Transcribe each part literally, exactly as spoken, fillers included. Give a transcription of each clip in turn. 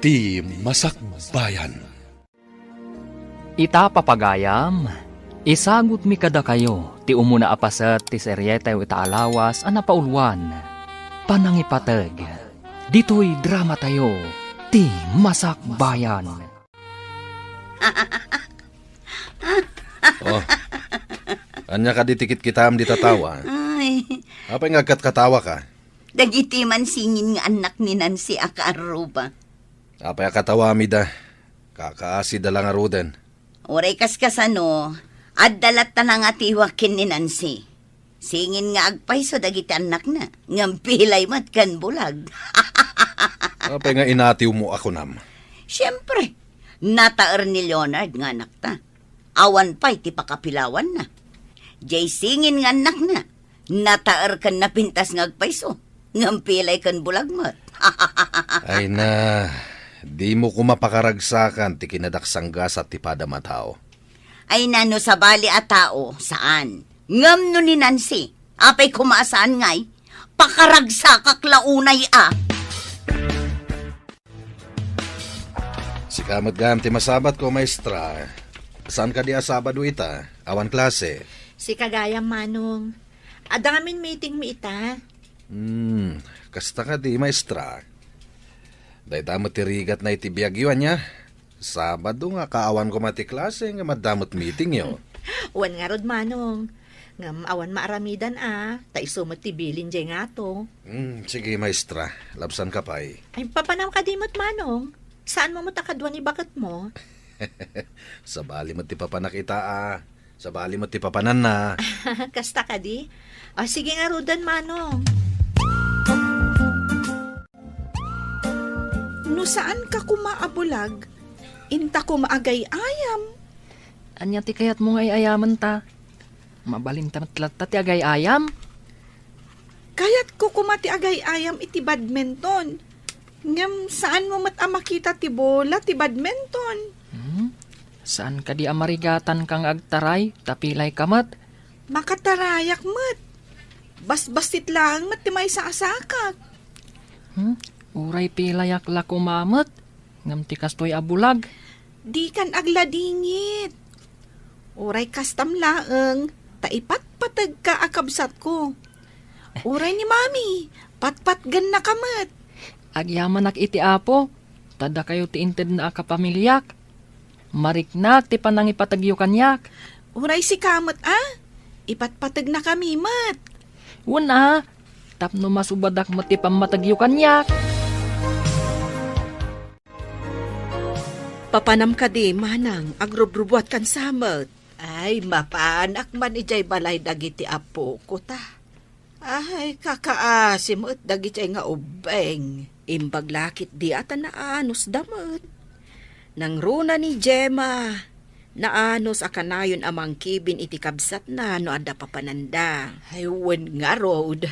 Ti Masakbayan. Ita, papagayam, isagutmi kadakayo ti umuna a paset ti serietayo ita a lawas a napauluan, Panangipateg. Ditoy dramatayo, Ti Masakbayan. Oh, ania kadi ti kitkitaem dita tao, a? Ay. Apay nga agkatkatawaka? Dagiti mansingin nga annak ni Nancy a kaarruba. Apay a katawami da? Kakaasida la ngaruden. Uray kaskasano, adda latta nangatiwak ken ni Nancy. Singin nga agpayso dagiti annakna, ngem pilay met ken bulag. Apay nga inatiwmo a kunam? Siempre, nataer ni Leonard nga anakta. Awan pay ti pakapilawanna. Jay singin nga annakna, nataer ken napintas nga agpayso, ngem pilay ken bulag met. Ay na, dimo koma pakaragsakan ti kinadaksanggasat ti padam a tao. Ay na, no sabali a tao, saan. Ngem no ni Nancy, apay koma a saan ngay, pakaragsakak la unay a. Sika met gayam ti masabatko, maestra. Saan kadi a Sabado ita? Awan klase. Sika gayam, Manong. Adda ngamin meetingmi ita. Hmm, kasta kadi, maestra. Dayta met ti rigatna iti biagyo, ania? Sabado nga kaawan koma ti klase nga madda met meetingyo. Wen ngarud, Manong. Ngem awan maaramidan a, ta isu met ti bilin jay ngato. Hmm, sige, maestra. Labsanka pay. Ay, papanam kadi met, Manong. Saanmo met a kadua ni baketmo? Sabali met ti papanak ita a. Sabali met ti papananna. Kasta kadi? O, sige ngaruden, Manong. No saanka koma a bulag, inta koma agay-ayam. Ania ti kayatmo nga ay-ayamen ta? Mabalinta met latta ti agay-ayam. Kayatko koma ti agay-ayam iti badminton. Ngem saanmo met a makita ti bola ti badminton. Hmm? Saan kadi a marigatanka nga agtaray, ta pilayka met? Makatarayak met. Basbassit laeng met ti maysa a sakak. Hmm? Uray pilayak la koma met, ngem ti kastoy a bulag. Dikan agladingit. Uray kastam laeng, ta ipatpategka a kabsatko. Uray ni Mami, patpatgennaka met. Agyamanak iti Apo, ta dakayo ti intedna a kapamiliak. Mariknak ti panangipategyo kaniak. Uray sika met a, ipatpategnakami met. Wen a, tapno masubadak met ti pammategyo kaniak. Papanam kadi, manang, agrubrubuatkan sa met? Ay, mapanak man idiay balay dagiti apoko ta. Ay, kakaasi met dagiti nga ubbeng. Imbag la ketdi a ta naanosda met. Nangruna ni Gemma, naanos a kanayon a mangkibin iti kabsatna no adda papananda. Ay, wen ngarud.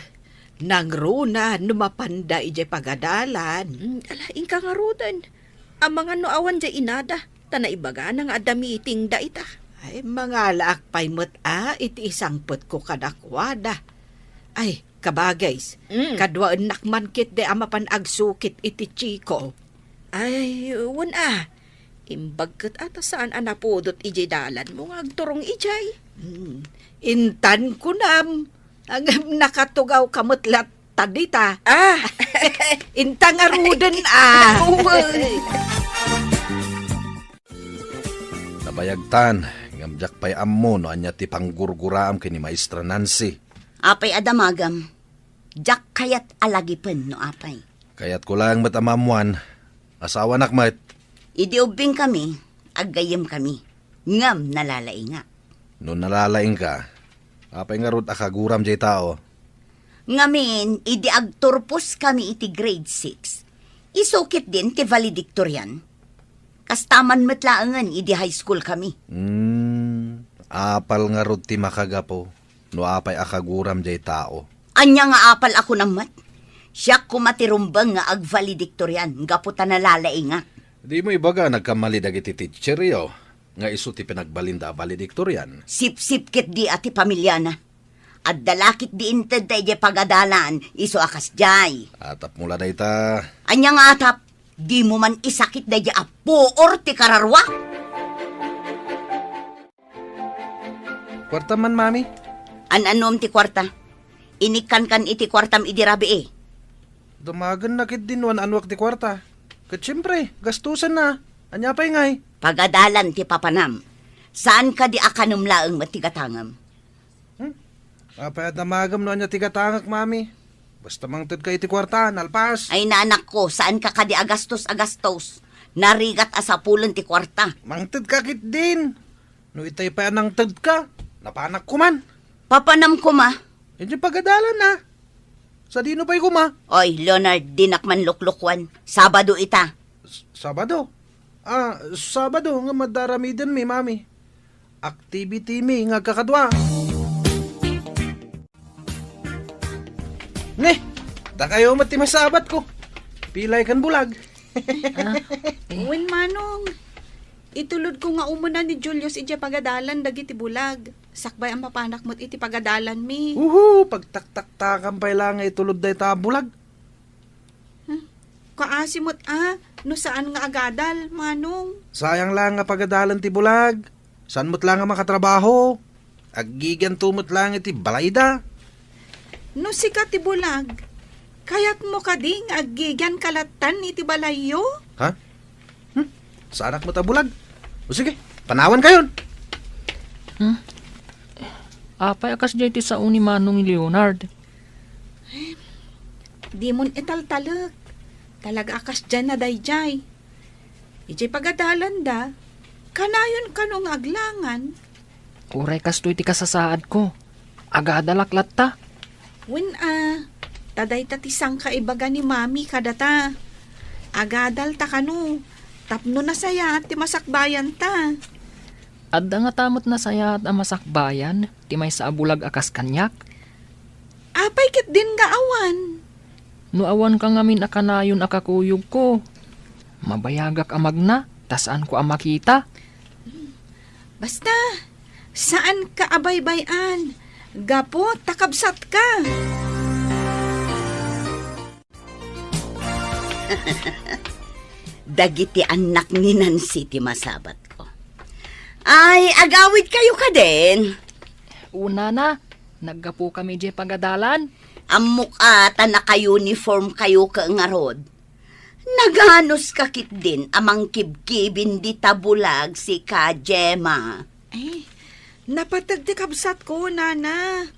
Nangruna no mapanda idiay pagadalan. Mm, ala, inka ngaruden. Amangan no awan diay inada, ta naibagana nga adda meeting da ita. Ay, mangalaak pay met a iti isangpetko kadakuada. Ay, kabagays, Mm. kaduaennak man ketdi a mapan agsukit iti Chico. Ay, wen a. Imbag ket a ta saan a napudot idiay dalanmo nga agturong idiay. Hmm. Intan kunam, ngem nakatugawka met latta dita. Ah! Inta ngaruden a. Uy. Nabayagtan, ngem diak pay ammo no ania ti panggurguraam ken ni Maestra Nancy. Apay a damagam? Diak kayat a lagipen no apay. Kayatko laeng met a maammoan, asawanak met. Idi ubbingkami, aggayyemkami, ngem nalalaingak. No nalalaingka, apay ngarud a kaguram jay tao? Ngamin, idi agturposkami iti grade six, isu ketdin ti valedictorian. Kasta man met laengen idi high school kami. Hmm, apal ngarud ti makagapu no apay a kaguram jay tao. Ania nga apal a kunam met? Siak koma ti rumbeng nga agvaledictorian gapu ta nalalaingak. Dimo ibaga nagkamali dagiti teacheryo nga isu ti pinagbalinda a valedictorian? Sipsip ketdi a ti pamiliana. Adda la ketdi intedda idiay pagadalan, isu a kasdiay. Atapmo la dayta. Ania nga atap? Dimo man isakit daydi a puor ti kararua? Kuarta man, Mami. An-anom ti kuarta? Inikkankan iti kuartam idi rabii. Damagenna ketdin no an-anuak ti kuarta. Ket siempre, gastusenna. Ania pay ngay? Pagadalan ti papanam. Saan kadi a kanem laeng met ti gatangem? Hmm? Apay a damagem no ania ti gatangek, Mami? Basta mangtedka iti kuarta, nalpas. Ay, nanakko, saan ka kadi a gastos a gastos? Narigat a sapulen ti kuarta. Mangtedka ketdin. No itay pay a nangtedka, napanak koma. Papanam koma? Idiay pagadalan, a. Sadino pay koma? Oy, Leonard, dinak man luklukuan. Sabado ita. S-, Sabado? Ah, Sabado nga madaramidenmi, Mami. Activity mi nga agkakadua. Ne, dakayo met ti masabatko. Pilay ken bulag. Ah, eh. Wen, Manong, itulodko nga umuna ni Julius idiay pagadalan dagiti bulag. Sakbay a mapanak met iti pagadalanmi. Uhu, pagtaktaktakan pay la nga itulod dayta a bulag. Hmm. Kaasi met a, no saan nga agadal, Manong. Sayang la nga pagadalan ti bulag. Saan met la nga makatrabaho? Aggigianto met la nga iti balayda. No sika ti bulag, kayatmo kadi nga aggigianka lattan iti balayyo? Ha? Hmm? Saanak met a bulag? O sige, panawankayon. Hmm? Apay a kasdiay ti sao ni Manong Leonard? Dimon italtalek. Talaga a kasdiay na daydiay. Idiay pagadalanda, kanayon kano nga aglangan? Uray kastoy ti kasasaadko. Agadalak latta. Wen a, ta dayta ti sangkaibaga ni Mami kadata. Agadalta kano, tapno nasayaat ti masakbayanta. Adda ngata met nasayaat a masakbayan ti maysa a bulag a kas kaniak? Apay ketdin nga awan? No awanka ngamin a kanayon a kakuyogko, mabayagak a magna, ta saanko a makita. Basta, saanka a baybay-an, gapu ta kabsatka. Dagiti annak ni Nancy ti masabatko. Ay, agawidkayo kadin? Unana, naggapukami idiay pagadalan. Ammok a ta naka-uniformkayo ket ngarud. Naganuska ketdin a mangkibkibin dita bulag sika, Gemma. Ay, napateg ti kabsatko, Nana.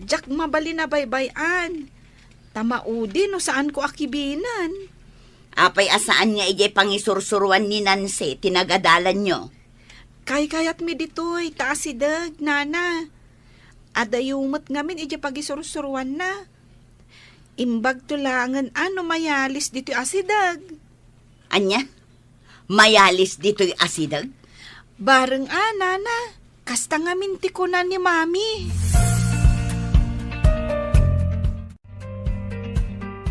Diak mabalin a baybay-an. Ta maudi no saanko a kibinen. Apay a saan nga idiay pangisursuroan ni Nancy ti nagadalanyo? Kaykayatmi ditoy ta asideg, Nana. Adayo met ngamin idiay pagisursuroanna. Imbagto laengen a no mayalis ditoy asideg. Ania? Mayalis ditoy asideg? Bareng a, Nana. Kasta ngamin ti kuna ni Mami.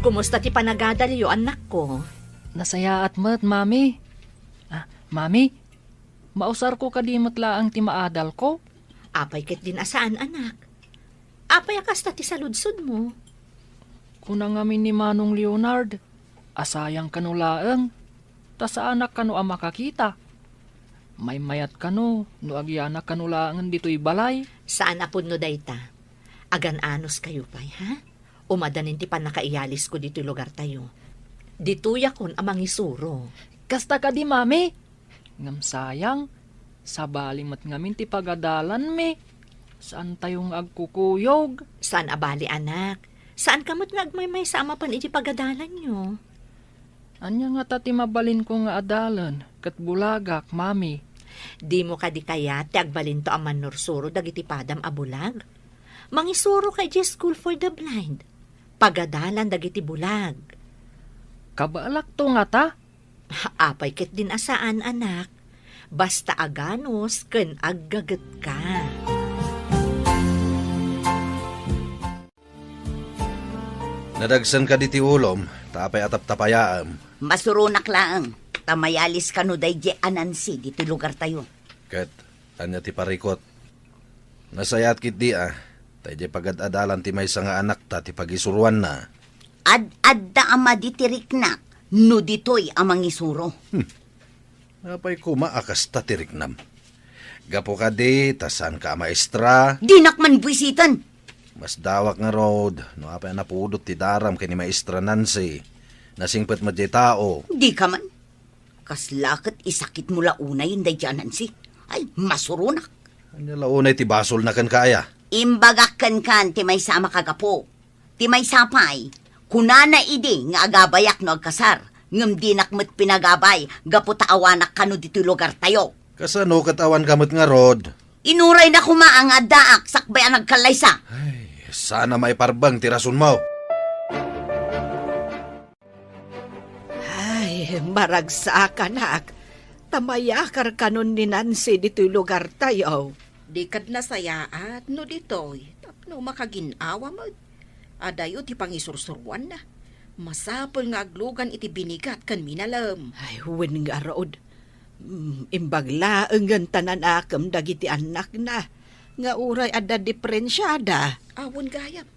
Kumusta ti panagadalyo, annakko? Nasayaat met, Mami. Ah, Mami, mausarko kadi met laeng ti maadalko? Apay ketdin a saan, anak? Apay a kasta ti saludsodmo? Kuna ngamin ni Manong Leonard, a sayang kano laeng, ta saanak kano a makakita. Maymayat kano no agyanak kano laengen ditoy balay. Saan a pudno dayta. Agan-anos kayo pay, ha? Umadanin ti pannakaiyalisko ditoy lugartayo. Ditoyakon a mangisuro. Kasta kadi, Mami? Ngem sayang, sabali met ngamin ti pagadalanmi. Saantayo nga agkukuyog. Saan a bali, anak. Saanka met nga agmaymaysa a mapan iti pagadalanyo. Ania ngata ti mabalinko nga adalen ket bulagak, Mami? Dimo kadi kayat ti agbalinto a mannursuro dagiti padam a bulag? Mangisuroka idiay School for the Blind. Pagadalan dagiti bulag. Kabaelakto ngata? Apay ketdin a saan, anak. Basta aganus ken aggagetka. Nadagsen kadi ti ulom, ta apay a taptapayaem? Masuronak laeng, ta mayalis kano daydiay a Nancy ditoy lugartayo. Ket ania ti parikut? Nasayaat ketdi a, ta idiay pagad-adalan ti maysa nga anakta ti pagisuroanna. Ad-adda a madi ti riknak, no ditoy a mangisuro. Hmm. Apay koma a kasta ti riknam? Gapu kadi ta saanka a maestra? Dinak man buisiten! Masdawak ngarud no apay a napudot ti daram ken ni Maestra Nancy. Nasingpet met diay tao. Dika man. Kasla ket isakitmo la unayen daydiay a Nancy. Ay, masuronak. Ania la unay ti basolna kenka aya? Imbagak kenka ti maysa a makagapu. Ti maysa pay, kunana idi nga agabayak no agkasar, ngem dinak met pinagabay gapu ta awanak kano ditoy lugartayo. Kasano ket awanka met ngarud? Inuray na koma nga addaak sakbay a nagkallaysa. Ay, saan a maiparbeng ti rasonmo. Ay, maragsakanak. Ta mayakar kanon ni Nancy ditoy lugartayo. Di kad nasayaat no ditoy, tapno makagin-awa met. Adayo ti pangisursuroanna. Masapul nga aglugan iti binigat ken minalem. Ay, wen ngarud. Mm, imbag laengen ta nanakem dagiti annakna, nga uray adda diperensiada. Awan gayam.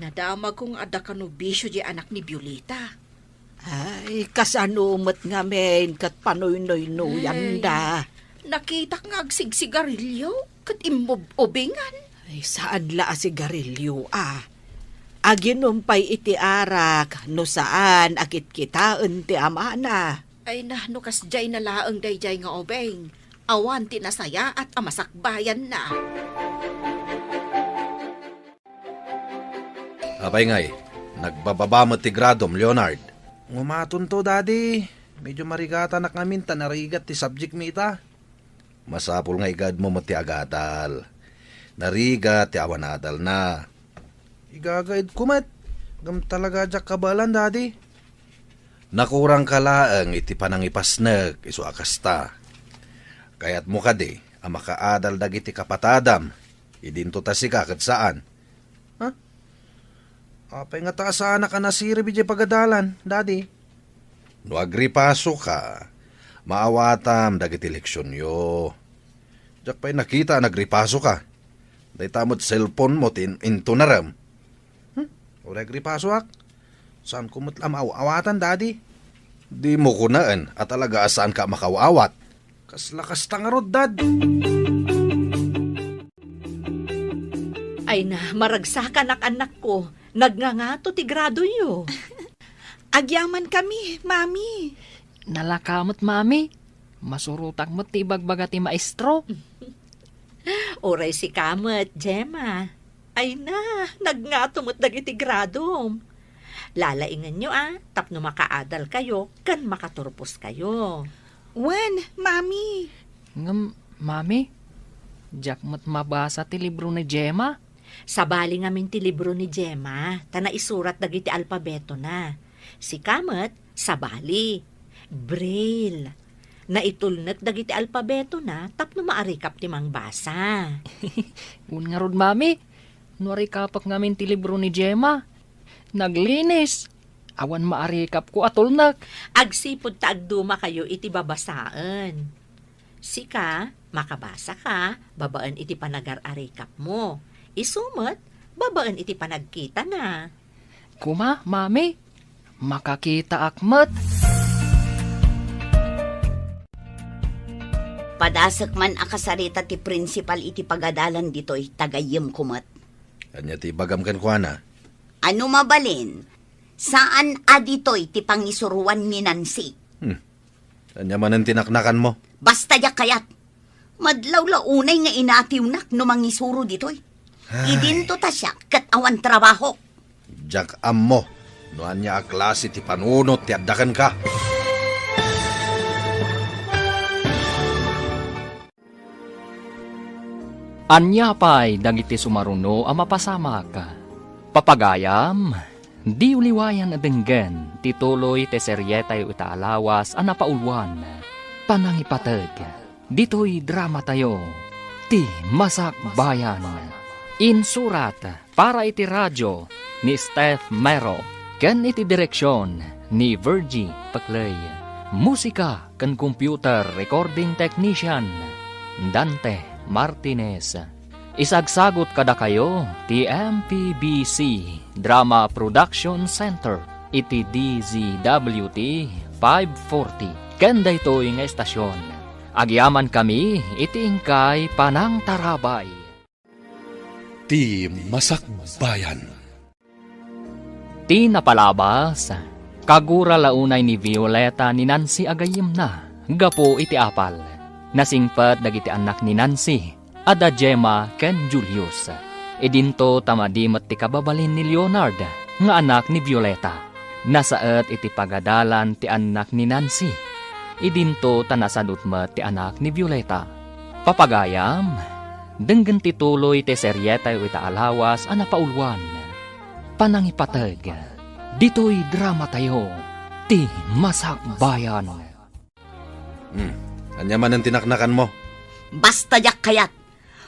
Nadamagko nga adda kano bisio diay anak ni Violeta. Ay, kasano met ngamin ket panoynoynoyanda? Ay, nakitak nga agsigsigarilio ket immub-ubingan. Ay, saan la a sigarilio, a. Aginum pay iti arak no saan a kitkitaen ti amana. Ay na, no kasdiay na laeng daydiay nga ubing, awan ti nasayaat a masakbayanna. Apay ngay, nagbababa met ti gradom, Leonard? Ngumatonto, Daddy. Medyo marigatanak ngamin ta narigat ti subject mi ita. Masapul nga igaedmo met ti agadal. Narigat ti awan adalna. Igagaedko met. Ngem talaga diak kabaelan, Daddy. Nakurangka laeng iti panangipasnek isu a kasta. Kayatmo kadi a makaadal dagiti kapatadam idinto ta sika ket saan? Ha? Apay ngata a saanak a nasirib idiay pagadalan, Daddy? No agripasoka, maawatam dagiti leksionyo. Diak pay nakita a nagripasoka. Dayta met cellphone mo ti in-, intunarem. Hmm? Uray agripasoak. Saanko met la maaw-awatan, Daddy. Dimo kunaen a talaga a saanka a makaaw-awat. Kasla kasta ngarud, Dad. Ay na, maragsakanak, annakko. Nagngangato ti gradoyo. Agyamankami, Mami. Nalaka met, Mami. Masurotak met ti ibagbaga ti maestro. Uray sika met, Gemma. Ay na, nagngato met dagiti gradom. Lalaingenyo a, tapno makaadalkayo ken makaturposkayo. Wen, Mami. Ngem, Mami, diak met mabasa ti libro ni Gemma. Sabali ngamin ti libro ni Gemma, ta naisurat dagiti alpabetona. Sika met, sabali. Braille. Naitulnek dagiti alpabetona tapno maarikap ti mangbasa. Wen ngarud, Mami, no arikapek ngamin ti libro ni Gemma, naglinis. Awan maarikapko a tulnek. Agsipud ta agdumakayo iti babasaen. Sika, makabasaka babaen iti panagar-arikapmo. Isu met, babaen iti panagkitana. Koma, Mami, makakitaak met. Padasek man a kasarita ti prinsipal iti pagadalan ditoy, ta gayyemko met. Ania ti ibagam kenkuana? Ano mabalin, saan a ditoy ti pangisuroan ni Nancy. Hmm. Ania manen ti naknakanmo? Basta diak kayat. Madlaw la unay nga inatiwnak no mangisuro ditoy. Ay. Idinto ta siak ket awan trabahok. Diak ammo no ania a klase ti panunot ti adda kenka. Ania pay dagiti sumaruno a mapasamak? Papagayam, diyo liwayan a denggen ti tuloy ti serietayo ita a lawas a napauluan, Panangipateg. Ditoy dramatayo, Ti Masakbayan. Insurat para iti radio ni Steph Mero ken iti direksion ni Virgie Peclay. Musika ken computer recording technician, Dante Martinez. Isagsagut kadakayo ti M P B C Drama Production Center. iti D Z W T five forty. Ken daytoy nga estasion, agyamankami iti inkay panangtarabay. Ti Masakbayan. Ti napalabas, kagura la unay ni Violeta ni Nancy a gayyemna gapu iti apal. Nasingpet dagiti annak ni Nancy, a da Gemma ken Julius. Idinto ta madi met ti kababalin ni Leonard nga anak ni Violeta. Nasaet iti pagadalan ti annak ni Nancy. Idinto ta nasadut met ti anak ni Violeta. Papagayam, denggen ti tuloy ti serietayo ita a lawas a napauluan, Panangipateg. Ditoy dramatayo, Ti Masakbayan. Hmm. Ania manen ti naknakanmo? Basta diak kayat.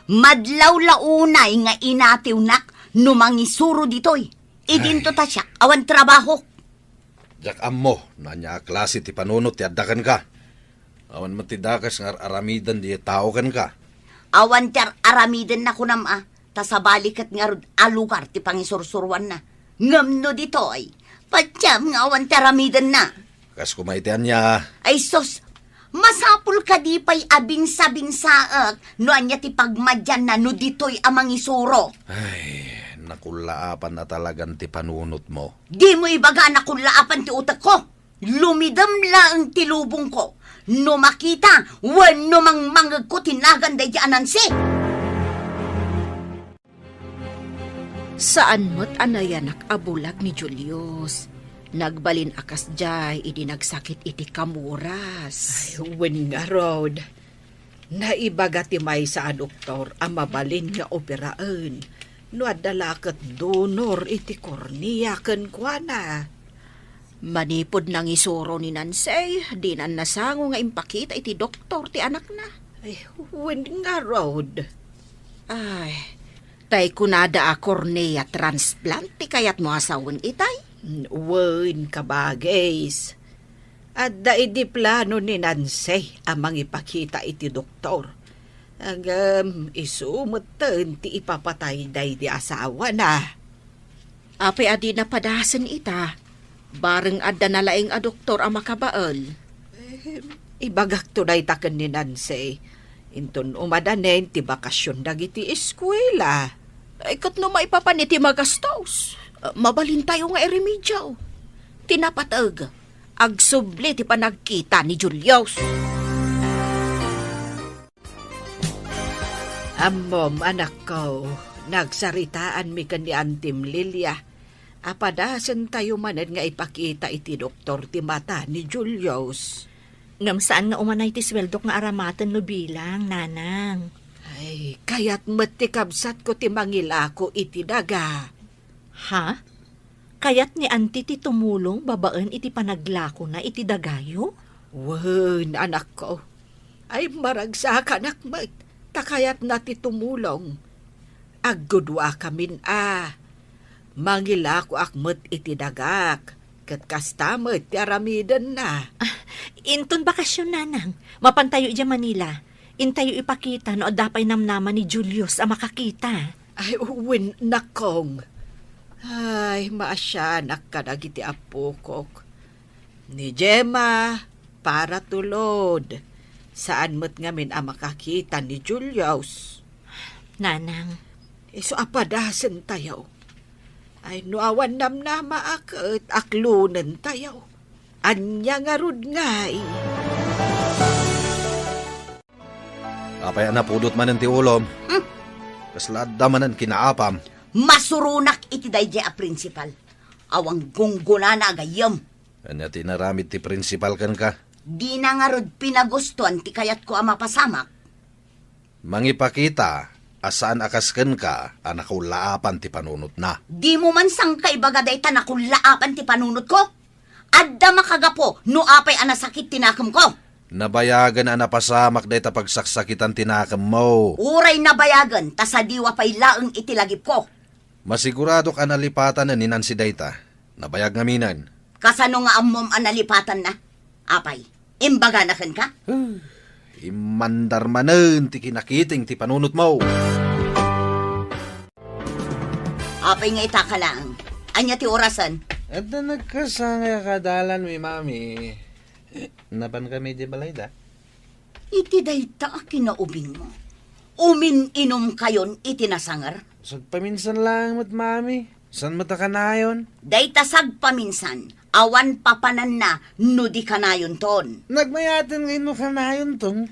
Madlaw la unay nga inatiwnak no mangisuro ditoy. Idinto ta siak, awan trabahok. Diak ammo no ania a klase ti panunot ti adda kenka. Awan met ti dakes nga ar-aramiden diay tao kenka. Awan ti ar-aramiden na kunam a, ta sabali ket ngarud a lugar ti pangisursuruanna. Ngem no ditoy, patiam nga awan ti aramidenna. Kas koma iti ania? Ay sus, masapul kadi pay a binsabinsaek no ania ti pagmadianna no ditoy a mangisuro. Ay, nakullaapan a talagan ti panunotmo. Dimo ibaga a nakullaapan ti utekko. Lumidem laeng ti lubongko no makita wenno mangmangegko ti nagan daydi a Nancy. Saan met a nayanak a bulag ni Julius. Nagbalin a kasdiay idi nagsakit iti kamuras. Ay, wen ngarud. Naibaga ti maysa a doktor a mabalin nga operaen no adda la ket donor iti kornea kenkuana. Manipud nangisuro ni Nancy, dinan nasango nga impakita iti doktor ti anakna. Ay, wen ngarud. Ay, tay kunada a cornea transplant ti kayatmo a sawen itay? Wen, kabagis. Adda idi plano ni Nancy a mangipakita iti doktor. Ngem isu metten ti ipapatay daydi asawana. Apay a dina padasen ita? Bareng adda nalaing a doktor a makabael. Eh, ibagakto dayta ken ni Nancy. Inton umadanen ti bakasion dagiti eskuela. Ay, ket no maipapan iti magastos, mabalintayo nga iremediaw. Ti napateg, agsubli ti panagkita ni Julius. Ammom, anakko, nagsaritaanmi ken ni Antim Lilia a padasentayo manen nga ipakita iti doktor ti mata ni Julius. Ngem saan nga umanay ti sueldok nga aramaten no bilang, nanang. Ay, kayat met ti kabsatko ti mangilako iti daga. Ha? Kayat ni Anti ti tumulong babaen iti panaglakona iti dagayo? Wen, anakko. Ay, maragsakanak met, ta kayatna ti tumulong. Agguduakamin a. Mangilakoak met iti dagak, ket kasta met ti aramidenna. Ah, inton bakasion, nanang, mapantayo idiay Manila. Intayo ipakita no adda pay namnama ni Julius a makakita. Ay, wen, nakong. Ay, maasianak kadagiti appokok. Ni Gemma, para tulod. Saan met ngamin a makakita ni Julius. Nanang. Isu a padasentayo. Ay, no awan namnama a ket aklonentayo. Ania ngarud ngay? Apay a napudot manen ti ulom? Hmm. Kasla adda manen kinaapam? Masuronak iti daydiay a prinsipal. Awan gunggonana a gayyem. Ania ti inaramid ti prinsipal kenka? Dina ngarud pinagustuan ti kayatko a mapasamak. Mangipakita a saan a kas kenka a nakullaapan ti panunotna. Dimo man sangkaibaga dayta nakullaapan ti panunotko? Adda makagapu no apay a nasakit ti nakemko. Nabayagen a napasamak dayta pagsaksakitan ti nakemmo. Uray nabayagen ta sadiwa pay laeng iti lagipko. Masiguradok a nalipatanen ni Nancy dayta. Nabayag ngaminen. Kasano nga ammom a nalipatanna? Apay, imbagana kenka? Huh, immandar manen ti kinakiting ti panunotmo. Apay nga itaka laeng? Ania ti orasen? Adda nagkasangay a kaadalanmi, Mami. Napankami idiay balayda? Iti dayta a kinaubingmo, umin-inumkayon iti nasanger? Sagpaminsan laeng met, Mami. Saan met a kanayon? Dayta sagpaminsan, awan papananna no di kanayonton. Nagmayaten ngay no kanayonton.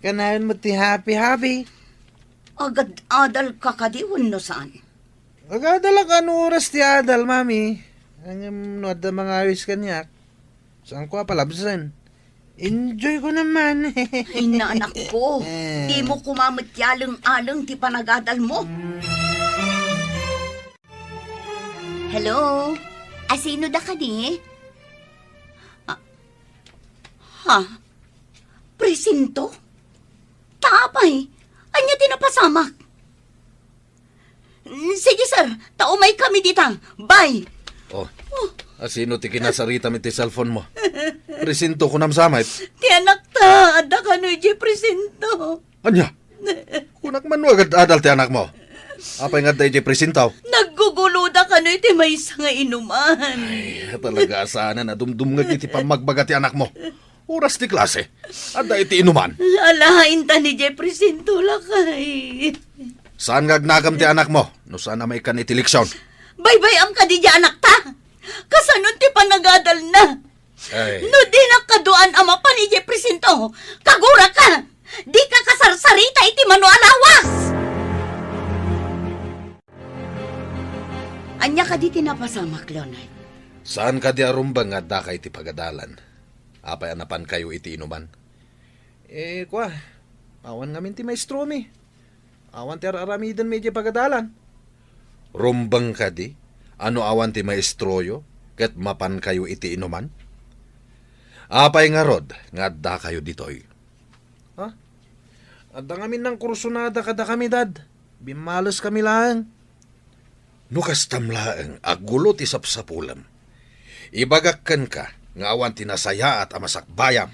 Kanayon met ti happy-happy. Agad-adalka kadi wenno saan? Agadalak no oras ti adal, Mami. Ngem no adda mangawis kaniak, saanko a palabsen. Enjoy ko naman. Ay, nanak ko. Eh. Dimo koma met ti aleng-aleng ti panagadalmo. Hello? Asino da kadi? Ah, ha? Presinto? Ta apay? Ania ti napasamak? Sige, sir. Ta umaykami dita. Bye. Oh, asino ti kinasaritam iti cellphone mo? Presinto kunam sa met? Ti anakta, adda kano idiay presinto. Ania? Kunak man no agad-adal ti anakmo. Apay nga adda idiay presinto? Nagguguloda kano iti maysa nga inuman. Ay, talaga a saan a dumdumngeg iti pammagbaga ti anakmo. Oras ti klase. Adda iti inuman. Alaen ta ni Jeffrey Sinto, lakay. Saan nga agnagam ti anakmo no saan a maikkan iti leksion? Baybay-am kadi diay anakta? Kasanon ti panagadalna? Ay. No dinak kaduan a mapan idiay presinto, kaguraka! Dika kasarsarita iti mano a lawas! Ania kadi ti napasamak, Leonard? Saan kadi a rumbeng nga addaka iti pagadalan? Apay a napankayo iti inuman? Eh, kua, awan ngamin ti maestromi. Awan ti ar-aramidenmi idiay pagadalan. Rumbeng kadi a no awan ti maestroyo ket mapankayo iti inuman? Apay ngarud nga addakayo ditoy? Ha? Adda ngamin nangkursonada kadakami, Dad. Bimmaleskami laeng. No kastam laeng a gulo ti sapsapulem, ibagak kenka nga awan ti nasayaat a masakbayam.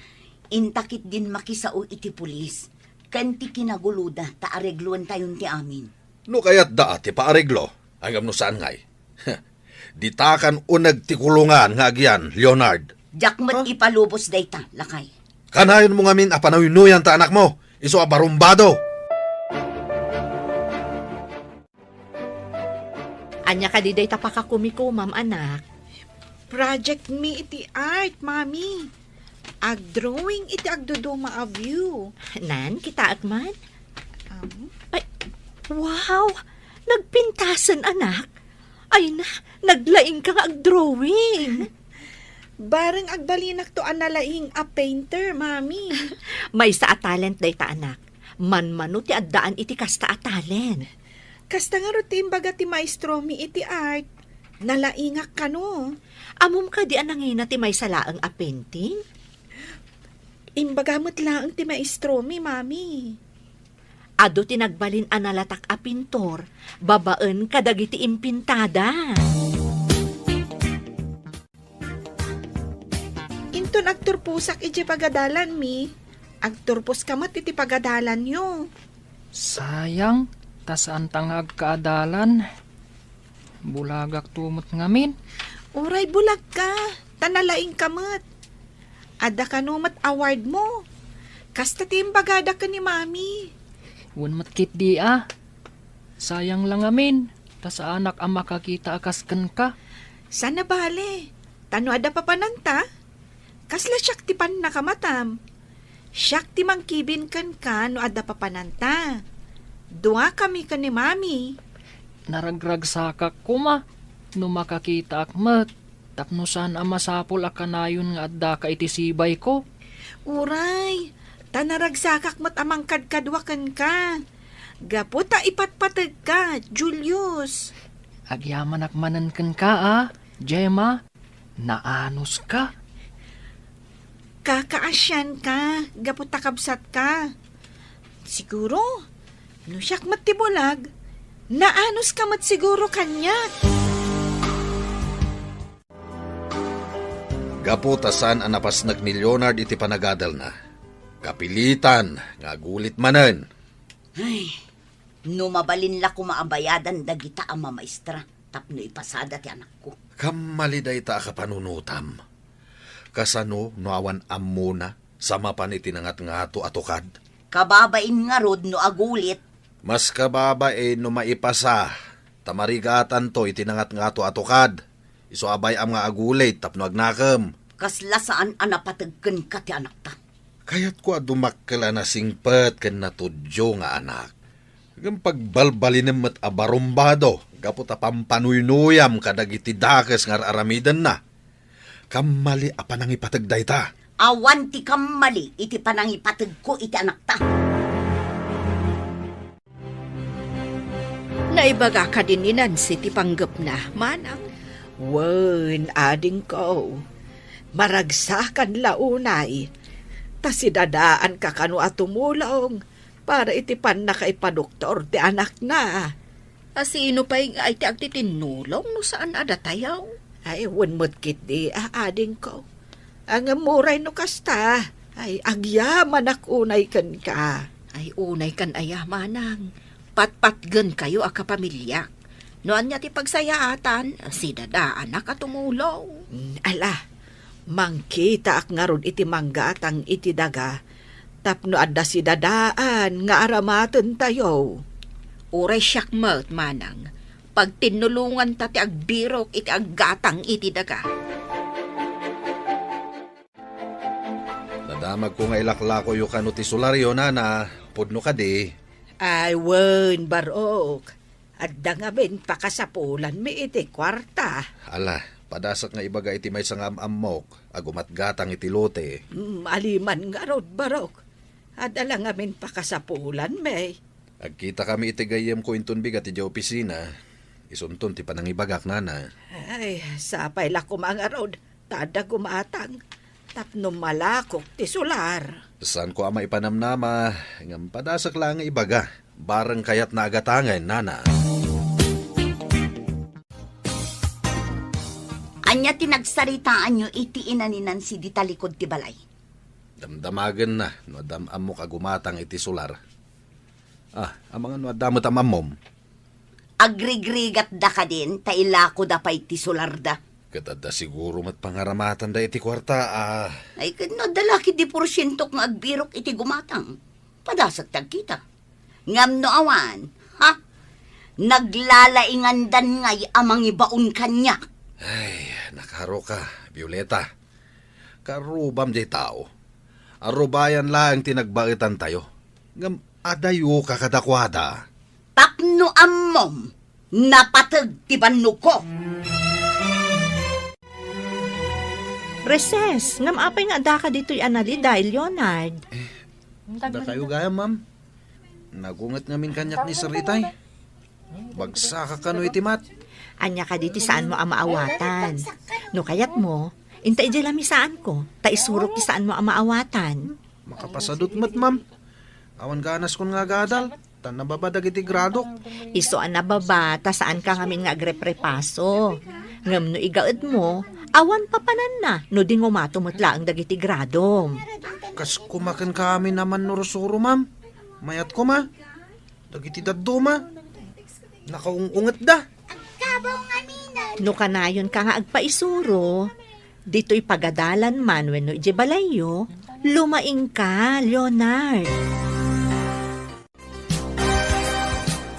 Inta ketdin makisao iti pulis ken ti kinaguloda ta aregloentayon ti amin. No kayatda a ti paareglo, ngem no saan ngay? Ditakan uneg ti kulungan nga agian, Leonard. Diak met Ha? ipalubos dayta, lakay. Kanayonmo ngamin a panuynuyan ta anakmo, isu a barumbado. Ania kadi dayta pakakumikumam, anak? Project mi iti art, Mami. Agdrawing iti agduduma a view. Nan, kitaek man. Um, Ay, wow! Nagpintasen, anak. Ay na, naglaing ka nga agdrawing. Bareng agbalinakto a nalaing a painter, Mami. Maysa a talent dayta, anak. Manmano ti addaan iti kasta a talent. Kasta ngarud ti imbaga ti maestromi iti art. Nalaingak kano. Ammom kadi a nangina ti maysa laeng a painting? Imbaga met laeng ti maestromi, Mami. Adu ti nagbalin a nalatak a pintor babaen kadagiti impintada. Inton agturposak idiay pagadalanmi, agturposka met iti pagadalanyo. Sayang, ta saanta nga agkaadalan. Bulagakto met ngamin. Uray bulagka, ta nalaingka met. Adda kano met awardmo. Kasta ti imbagada ken ni Mami. Wen met ketdi a. Sayang la ngamin, ta saanak a makakita a kas kenka. Saan a bale, ta no adda papananta, kasla siak ti pannakamatam. Siak ti mangkibin kenka no adda papananta. Duakami ken ni Mami. Naragragsakak koma no makakitaak met tapno saan a masapul a kanayon nga addaka iti sibayko. Uray, ta naragsakak met a mangkadkadua kenka. Gapu ta ipatpategka, Julius. Agyamanak manen kenka a, Gemma. Naanuska. Kakaasianka gapu ta kabsatka. Siguro, no siak met ti bulag, naanuska met siguro kaniak. Gapu ta saan a napasnek ni Leonard iti panagadalna, kapilitan nga agulit manen. Ay, no mabalin la koma a bayadan dagita a mamaestra, tapno ipasada ti anakko. Kammali dayta a kapanunotam. Kasano no awan ammona sa mapan iti nangatngato a tukad? Kababain ngarud no agulit. Mas kababain no maipasa, ta marigatanto iti nangatngato a tukad. Isu a bay-am nga agulit tapno agnakem. Kasla saan a napateg kenka ti anakta. Kayatko a dumakkel a nasingpet ken natudyo nga anak. Ngem pagbalbalinem met a barumbado gapu ta pampanuynuyam kadagiti dakes nga ar-aramidenna. Kammali a panangipateg dayta. Awan ti kammali iti panangipategko iti anakta. Naibaga kadi ni Nancy ti panggepna, manang? Wen, adingko. Maragsakan la unay. Ta sidadaanka kano a tumulong para iti pannakaipadoktor ti anakna. A sino pay ngay ti agtitinnulong no saan a datayo? Ay, wen met ketdi, a, adingko. Ngem uray no kasta, ay, agyamanak unay kenka. Ay, unaykan aya, manang. Patpatgenkayo a kapamiliak. No ania ti pagsayaatan, sidadaanak a tumulong. Mm, ala, mangkitaak ngarud iti manggatang iti daga tapno adda sidadaan nga aramatentayo. Uray siak met, manang, pagtinnulonganta ti agbirok iti aggatang iti daga. Nadamagko nga ilaklakoyo kano ti solaryo, nana. Pudno kadi? Ay, wen, barok. Adda ngamin pakasapulanmi iti kuarta. Ala, padasek nga ibaga iti maysa nga am-ammok a gumatgatang iti lote. Mm, aliman ngarud, barok. Adda la ngamin pakasapulanmi. Agkitakami iti gayyemko inton bigat idiay opisina. Isunton ti panangibagak, nana. Ay, sapay la koma ngarud ta adda gumatang tapno malakok ti solar. Saanko a maipanamnama, ngem padasek la nga ibaga. Bareng kayatna a gatangen, nana. Ania ti nagsaritaanyo iti ina ni Nancy dita likud ti balay? Damdamagenna no adda am-ammok a gumatang iti solar. Ah, amangan no adda met am-ammom. Agrigrigatda kadin ta ilakoda pay ti solarda. Ket adda siguro met pangaramatanda iti kuarta, ah. Ay, ket no adda la ketdi porsientok nga agbirok iti gumatang, padasek ti agkita. Ngem no awan, ha? Naglalaingandan ngay a mangibaon kaniak. Ay, nakaruka, Violeta. Karubam diay tao. Arubayan laeng ti nagbaetantayo. Ngem adayoka kadakuada. Tapno ammom, napateg ti bannogko. Recess, ngem apay nga addaka ditoy a naliday, Leonard? Dakayo gayam, ma'am. Nagunget ngamin kaniak ni Sir Itay. Bagsakak kano iti mat. Ania kadi ti saanmo a maawatan? No kayatmo, inta idiay lamisaanko, ta isurok ti saanmo a maawatan. Makapasadut met, ma'am. Awan ganaskon nga agadal, ta nababa dagiti gradok. Isu a nababa, ta saanka ngamin nga agreprepaso. Ngem no igaedmo, awan papananna no dingumato met laeng dagiti gradom. Kas kumaken kami naman no rusuro, ma'am. Mayat koma. Dagiti dadduma, nakaung-ungetda. No kanayonka nga agpaisuro, ditoy pagadalan man wenno idiay balayyo, lumaingka, Leonard.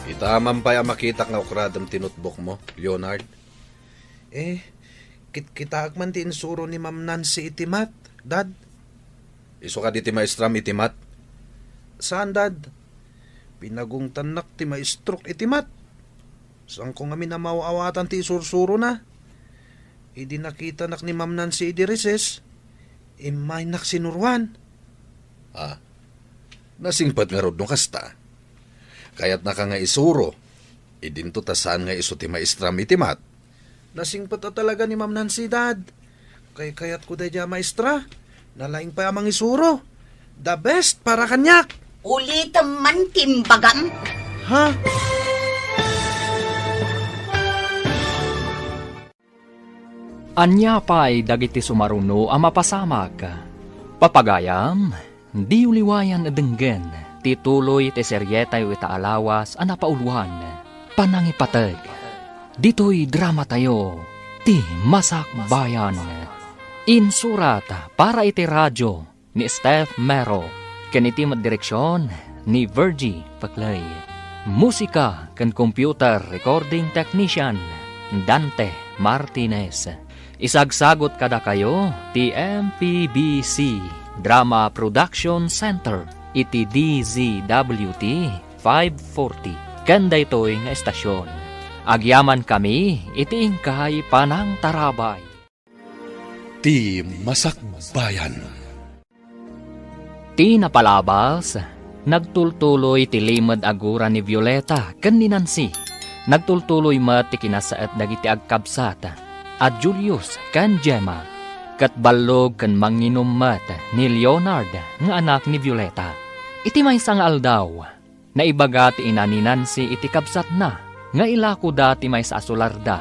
Itaman pay a makitak nga ukradem ti notebookmo, Leonard. Eh, kitkitaak man ti insuro ni Ma'am Nancy iti mat, Dad. Isu kadi ti maestram iti mat? Saan, Dad. Pinagungtannak ti maestrok iti mat. Saanko ngamin a maaw-awatan ti isursurona. Idi nakitanak ni Ma'am Nancy idi recess, immaynak sinuroan. Ah, nasingpet ngarud no kasta. Kayatnaka nga isuro, idinto ta saan nga isu ti maestram iti mat. Nasingpet a talaga ni Ma'am Nancy, Dad. Kaykayatko daydiay a maestra. Nalaing pay a mangisuro. The best para kaniak. Ulitem man ti imbagam. Ha? Ania pay dagiti sumaruno a mapasamak? Papagayam, diyo liwayan a denggen ti tuloy ti serietayo ita a lawas a napauluan, Panangipateg. Ditoy dramatayo, ti Masakbayan. Insurat para iti radio ni Steph Mero, ken iti met direksion ni Virgie Paclay. Musika ken computer recording technician, Dante Martinez. Isagsagut kadakayo ti M P B C Drama Production Center iti D Z W T five forty. Ken daytoy nga estasion, agyamankami iti inkay panangtarabay. Ti Masakbayan. Ti napalabas, nagtultuloy ti limed a gura ni Violeta ken ni Nancy. Nagtultuloy met ti kinasaet dagiti agkabsat a Julius ken Gemma, ket ballog ken manginum met ni Leonard nga anak ni Violeta. Iti maysa nga aldaw, naibaga ti ina ni Nancy iti kabsatna nga ilakoda ti maysa a solarda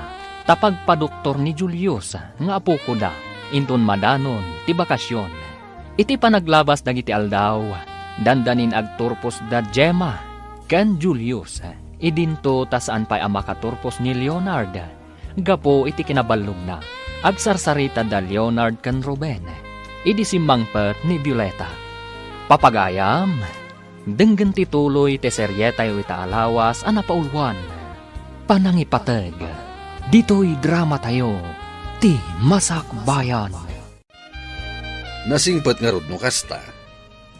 ta pagpadoktor ni Julius nga apokoda inton madanon ti bakasion. Iti panaglabas dagiti aldaw, dandanin agturposda Gemma ken Julius idinto ta saan pay a makaturpos ni Leonard gapu iti kinaballogna. Agsarsarita da Leonard ken Ruben idi simmangpet ni Violeta. Papagayam, denggen ti tuloy ti serietayo ita a lawas a napauluan, Panangipateg. Ditoy dramatayo, ti Masakbayan. Nasingpet ngarud no kasta.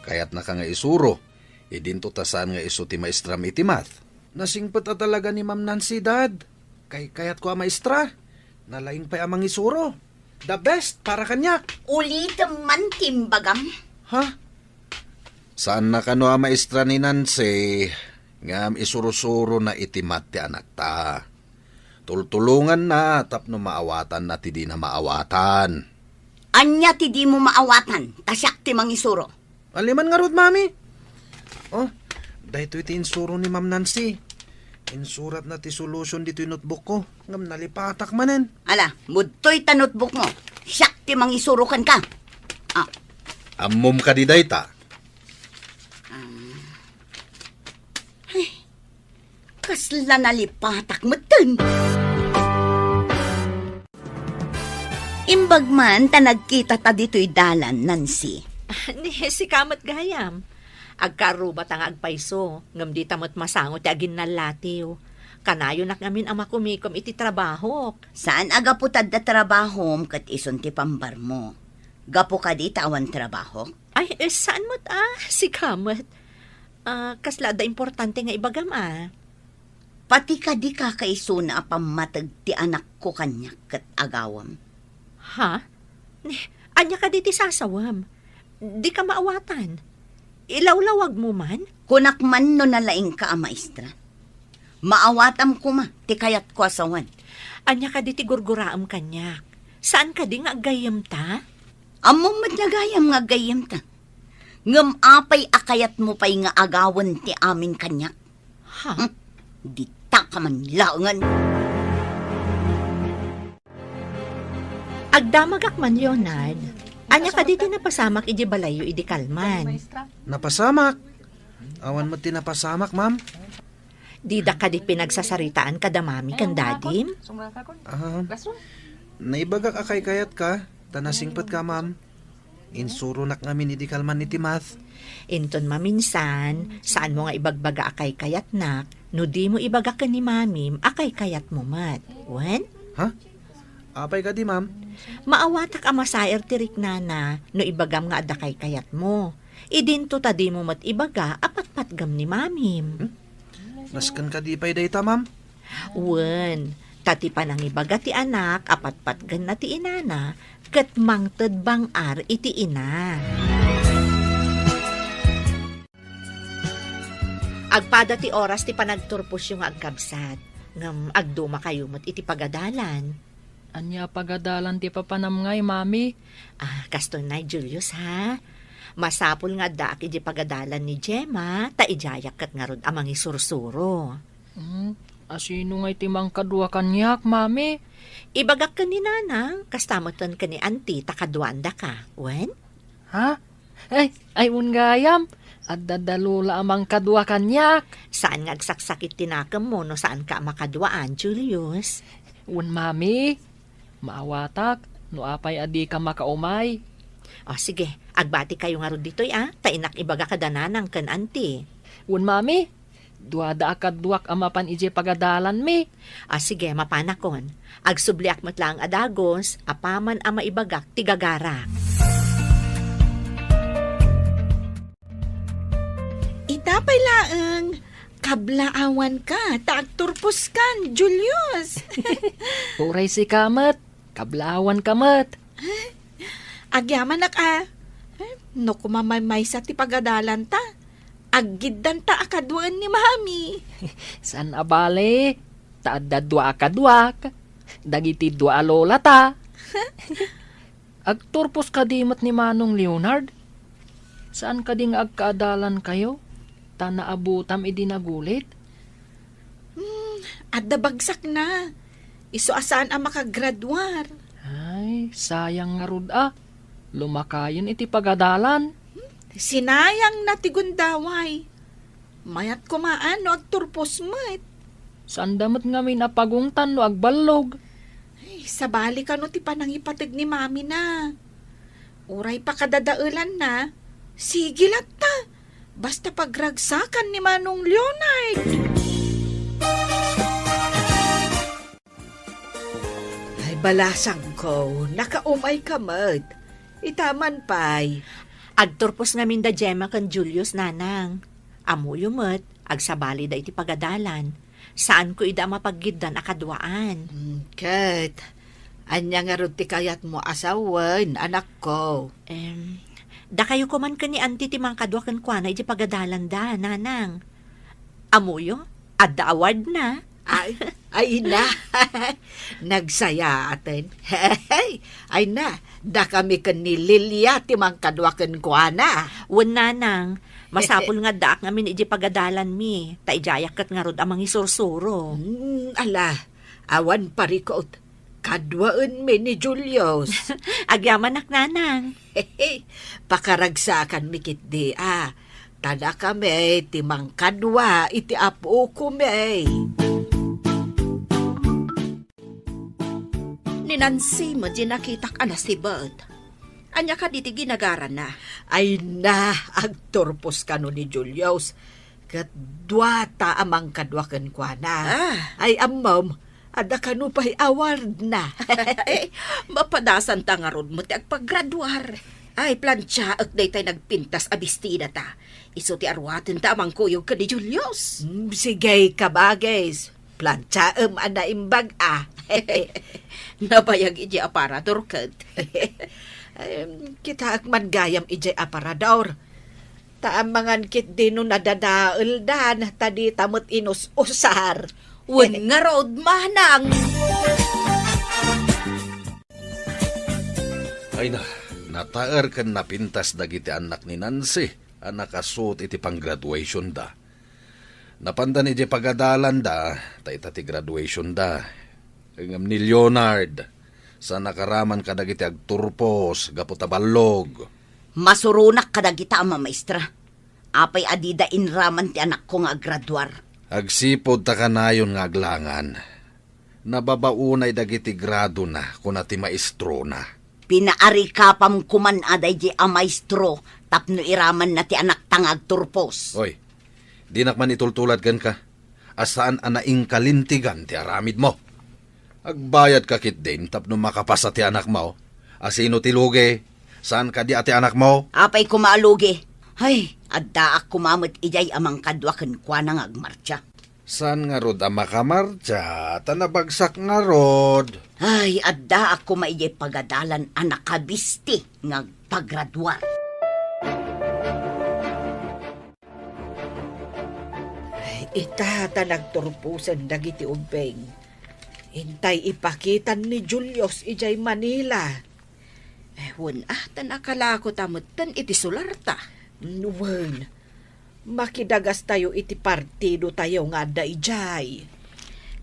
Kayatnaka nga isuro, idinto ta saan nga isu ti maestram iti math. Nasingpet a talaga ni Ma'am Nancy, Dad. Kaykayatko a maestra. Nalaing pay a mangisuro. The best para kaniak. Ulitem man ti imbagam. Ha? Saanna kano a maestra ni Nancy, ngem isurusurona iti math ti anakta. Tultulonganna tapno maawatanna ti dina maawatan. Ania ti dimo maawatan, ta siak ti mangisuro? Ania man ngarud, Mami? Oh, daytoy ti insuro ni Ma'am Nancy. Insuratna ti solution ditoy notebookko, ngem nalipatak manen. Ala, budtoy ta notebookmo. Siak ti mangisuro kenka. Ah. Ammom kadi dayta? Ah. Ay, kasla nalipatak metten. Imbag man ta nagkitata ditoy dalan, Nancy. Ni, sika met gayam. Agkarrubata nga agpayso, ngem dita met masango ti aginnallatiw. Kanayonak ngamin a makumikom iti trabahok. Saan a gapu ta adda trabahom ket isun ti pambarmo. Gapu kadi ta awan trabahok? Ay, eh, saan met a? Sika met. Ah, kasla adda importante nga ibagam a. Pati kadi kakaisuna a pammateg ti anakko kaniak ket agawam. Ha? Ni, ania kadi ti sasawem? Dika maawatan. Ilawlawagmo man? Kunak man no nalaingka a maestra. Maawatam koma ti kayatko a sawen. Ania kadi ti gurguraem kaniak? Saan kadi nga aggayyemta? Ammom met nga gayam nga aggayyemta. Ngem apay a kayatmo pay nga agawen ti amin kaniak? Ha? Hmm? Dita ka man laengen. Agdamagak man, Leonard. Ania kadi ti napasamak idiay balayyo idi kalman? Napasamak? Awan met ti napasamak, ma'am. Dida kadi pinagsasaritaan kada mami ken dadim? Ah, naibagak a kaykayatka, ta nasingpetka, ma'am. Insuronak ngamin idi kalman iti math. Inton maminsan, saanmo nga ibagbaga a kaykayatnak, no dimo ibaga ken ni mamim a kaykayatmo met. Wen? Ha? Apay kadi, ma'am? Maawatak a masaer ti riknana no ibagam nga adda kaykayatmo. Idinto ta dimo met ibaga a patpatgem ni mamim. Hmm? Nasken kadi pay dayta, ma'am? Wen, ta ti panangibaga ti anak a patpatgenna ti inana ket mangted bang-ar iti ina. Agpada ti oras ti panagturposyo nga agkabsat, ngem agdumakayo met iti pagadalan. Ania a pagadalan ti papanam ngay, Mami? Ah, kastoy nay, Julius, ha? Masapul nga addaak idiay pagadalan ni Gemma, ta idiayak ket ngarud a mangisursuro. Hmm, asino ngay ti mangkadua kaniak, Mami? Ibagak ken ni Nanang, kasta metten ken ni Auntie ta kaduaandaka. Wen? Ha? Ay, ay, wen gayam. Adda da Lola a mangkadua kaniak. Saan nga agsaksakit ti nakemmo no saanka a makaduaan, Julius? Wen, Mami. Maawatak no apay a dika makaumay. O, sige, agbatikayo ngarud ditoy, a, ta innak ibaga kada nanang ken anti. Wen, Mami, duada a kaduak a mapan idiay pagadalanmi. O, sige, mapanakon. Agsubliak met laeng a dagus, apaman a maibagak ti gagarak. Ita pay laeng, kablaawanka ta agturposkan, Julius. Uray sika met, kablaawanka met. Agyamanak a, eh, no kumamaymaysa ti pagadalanta, aggiddanta a kaduaen ni Mami. Saan a bale, ta adda dua a kaduak, dagiti dua a lolata. Agturpos kadi met ni Manong Leonard? Saan kadi nga agkaadalankayo? Ta naabutam idi nagulit? Hmm, adda bagsakna. Isu a saan a makagraduar. Ay, sayang ngarud a. Lumakayen iti pagadalan. Sinayangna ti gundaway. Mayat kumaan no agturpos met. Saanda met ngamin a pagungtan no agballog. Ay, sabali kano ti panangipateg ni Mami na. Uray pakadadaelanna, sige latta. Basta pagragsakan ni Manong Leonard. Ay, balasangko, nakaumayka met. Ita man pay. Agturpos ngamin da Gemma ken Julius, nanang. Ammoyo met, agsabalida iti pagadalan. Saanko ida a mapaggiddan a kaduaan. Hmm, ket, ania ngarud ti kayatmo a sawen, anakko? Em, dakayo koman ken ni Auntie ti mangkadua kenkuana idiay pagadalanda, nanang. Ammoyo, adda awardna. Ay, ay na. Nagsayaaten. Ay na, dakami ken ni Lilia ti mangkadua kenkuana. Wen, nanang, masapul nga addaak ngamin idiay pagadalanmi, ta idiayak ket ngarud a mangisursuro. Hmm, ala, awan parikut. Kaduaenmi ni Julius. Agyamanak, nanang. Pakaragsakanmi ketdi a. Ta dakami ti mangkadua iti apokomi. Ni Nancy met diay nakitak a nasibet. Ania kadi ti ginagarana? Ay na, agturpos kano ni Julius. Ket duata a mangkadua kenkuana. Ah. Ay, ammom, adda kano pay awardna. Mapadasanta ngarud met ti agpagraduar. Ay, plantiaek daytay nagpintas a bestidata. Isu ti aruatenta a mangkuyog ken ni Julius. Mm, sige, kabagis. Plantiaem a naimbag a. Nabayag idiay aparador ket. Em, kitaek man gayam idiay aparador. Ta amangan ketdi no nadadaeldan, ta dita met inus-usar. Wen ngarud, manang. Ay na, nataer ken napintas dagiti annak ni Nancy a nakasuot iti panggraduationda. Napandan idiay pagadalanda, ta ita ti graduationda. Ngem ni Leonard, sa nakaraman kadagiti agturpos gapu ta ballog. Masuronak kadagita a mamaestra. Apay a dida inraman ti anakko nga aggraduar? Agsipud ta kanayon nga aglangan. Nababaonay dagiti gradona, kuna ti maestrona. Pinaarikapam koman a daydi a maestro tapno iramanna ti anakta nga agturpos. Oy, dinak man itultulad kenka, a saan a naingkalintigan ti aramidmo. Agbayadka ketdin tapno makapasa ti anakmo. A sino ti lugi? Saan kadi a ti anakmo? Apay koma a lugi? Ay, addaak koma met idiay a mangkadua kenkuana nga agmartsa. Saan ngarud a makamartsa, ta nabagsak ngarud. Ay, addaak koma idiay pagadalan a nakabisti nga agpagraduar. Ay, ita ta nagturposen dagiti ubbing. Intay ipakitan ni Julius idiay Manila. Eh, wen, ah, ta nakalako ta metten iti sularta. Wen, makidagastayo iti partidotayo nga adda idiay.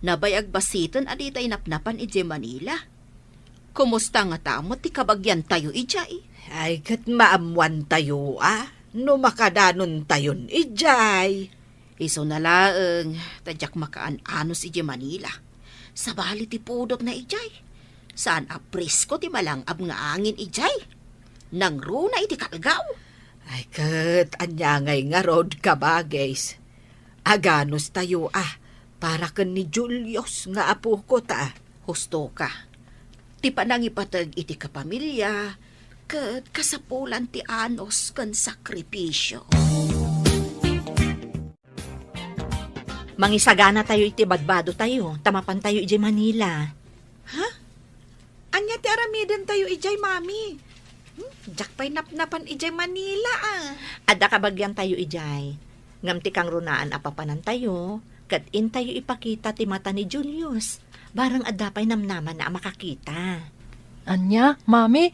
Nabayag basiten a ditay napnapan idiay Manila. Kumusta ngata met ti kabagiantayo idiay? Ay, ket maammoantayo, a? No makadanontayon idiay. Isuna laeng, ta diak makaan-anos idiay Manila. Sabali ti pudotna idiay. Saan a presko ti malang-ab nga angin idiay. Nangruna iti kalgaw. Ay, ket ania ngay ngarud, kabagis? Aganos tayo, a, para ken ni Julius nga apoko ta. Husto ka. Ti panangipateg iti kapamilya, ket kasapulan ti anos ken sakripisio. Mangisagana tayo iti badbado tayo, ta mapan tayo idiay Manila. Ha? Ania ti aramiden tayo idiay, Mami? Hmm? Diak pay napnapan idiay Manila, a. Adda kabagian tayo idiay. Ngem ti kangrunaan a papanan tayo, ket intayo ipakita ti mata ni Julius. Barang adda pay namnamanna a makakita. Ania, Mami?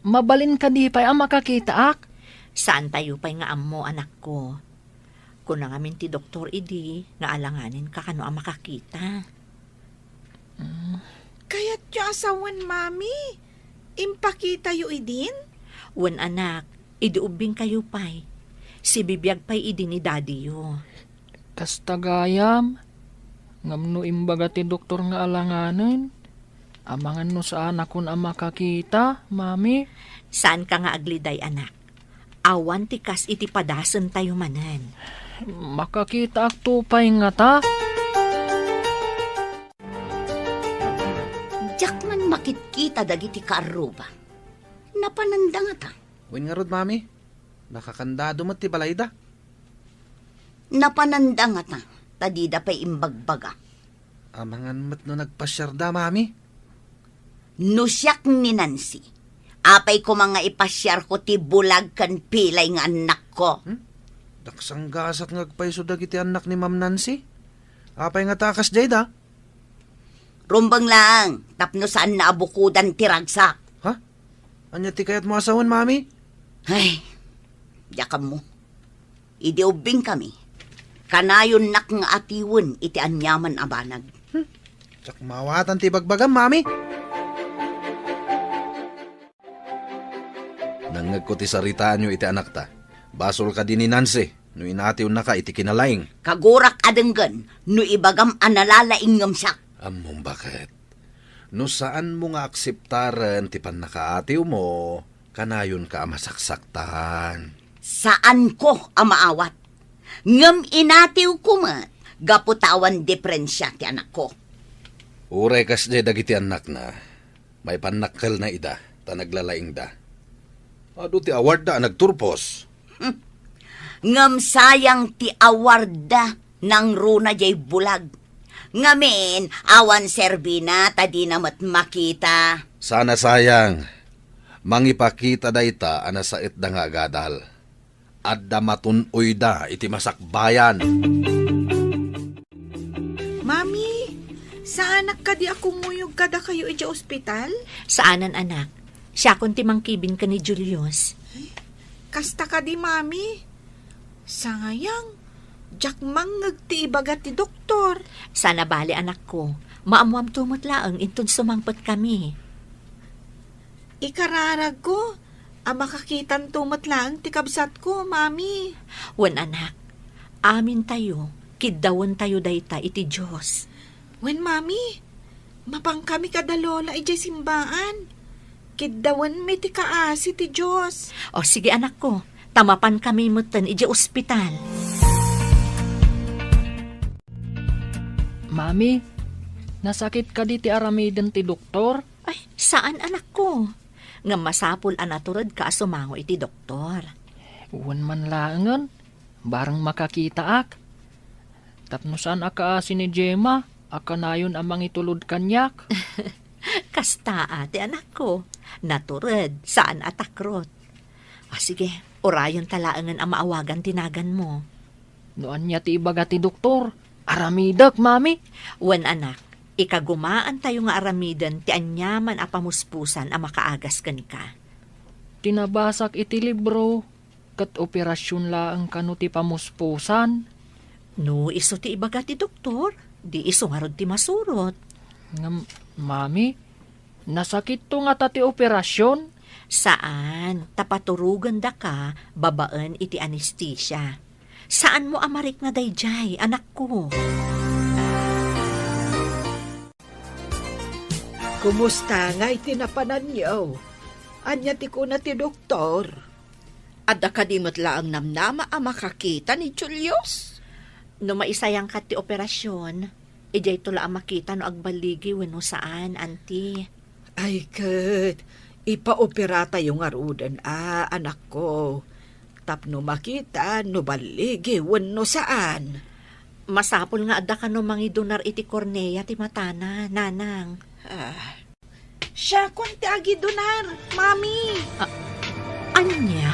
Mabalin kadi pay a makakitaak? Saan tayo pay nga ammo, anakko. Kuna ngamin ti doktor idi nga alanganen ka kano a makakita. Mm. Kayatyo a sawen, Mami? Impakitayo idin? Wen, anak, idi ubbing kayo pay. Sibibiag pay idi ni dadiyo. Kasta gayam, ngem no imbaga ti doktor nga alanganen, amangan no saanakon a makakita, Mami? Saanka nga agliday, anak. Awan ti kas iti padasentayo manen. Makakitaakto pay ngata? Diak man makitkita dagiti kaarruba. Napananda ngata? Wen ngarud, Mami. Nakakandado met ti balayda. Napananda ngata, ta dida pay imbagbaga. Amangan met no nagpasiarda, Mami. No siak ni Nancy, apay koma nga ipasiarko ti bulag ken pilay nga annakko? Hmm? Daksanggasat nga agpayso dagiti annak ni Ma'am Nancy. Apay ngata a kasdiayda? Rumbeng laeng tapno saanna a bukodan ti ragsak. Ha? Ania ti kayatmo a sawen, Mami? Ay, diak ammo. Idi ubbingkami, kanayonnak nga atiwen iti aniaman a banag. Hmm. Diak maawatan ti ibagbagam, Mami. Nangngegko ti saritaanyo iti anakta. Basol kadi ni Nancy no inatiwennaka iti kinalaing? Kagurak a denggen no ibagam a nalalaing ngem siak. Ammom baket. No saanmo nga akseptaren ti pannakaatiwmo, kanayonka a masaksaktan. Saanko a maawat. Ngem inatiwko met gapu ta awan diferensia ti anakko. Uray kasdiay dagiti annakna, maipannakkelna ida ta naglalaingda. Adu ti awardda a nagturpos. Hmm. Ngem sayang ti awardda nangruna diay bulag. Ngamin, awan serbina ta dina met makita. Sana sayang. Mangipakita dayta a nasaetda nga agadal. Adda matun-oyda iti masakbayan. Mami, saanak kadi a kumuyog kadakayo idiay ospital? Saanen, anak. Siakon ti mangkibin ken ni Julius. Kasta kadi, Mami. Sangayang, diak mangngeg ti ibaga ti doktor. Sana bali, anakko. Maammoamto met laeng inton sumangpetkami. Ikararagko a makakitanto met laeng ti kabsatko, Mami. Wen, anak, amintayo, kiddawentayo dayta iti Dios. Wen, Mami, mapankami kada Lola idiay simbaan. Kiddawenmi ti kaasi ti Dios. O, sige, anakko, ta mapankami metten idiay ospital. Mami, nasakit kadi ti aramiden ti doktor? Ay, saan, anakko. Ngem masapul a naturedka a sumango iti doktor. Wen man laengen, bareng makakitaak. Tapno saan a kaasi ni Gemma a kanayon a mangitulod kaniak. Kasta a ti anakko. Natured, saan a takrot. A, sige, urayenta laengen a maawagan ti naganmo. No ania ti ibaga ti doktor, aramidek, Mami. Wen, anak, ikagumaantayo nga aramiden ti aniaman a pamuspusan a makaagas kenka. Ti nabasak iti libro, ket operasion laeng kano ti pamuspusan? No isu ti ibaga ti doktor, di isu ngarud ti masurot. Ngem, Mami, nasakitto ngata ti operasion? Saan, ta paturogendaka babaen iti anestesia. Saanmo a marikna daydiay, anakko. Kumusta ngay ti napananyo? Ania ti kuna ti doktor? Adda kadi met laeng namnama a makakita ni Julius? No maisayangka ti operasion, idiayto la a makita no agballigi wenno saan, anti. Ay ket, ipaoperatayo ngaruden a, anakko, tapno makita no balligi wenno saan. Masapul nga adda kano mangidonar iti kornea ti matana, nanang. Ah, Siakon ti agidonar, Mami. A-, ania?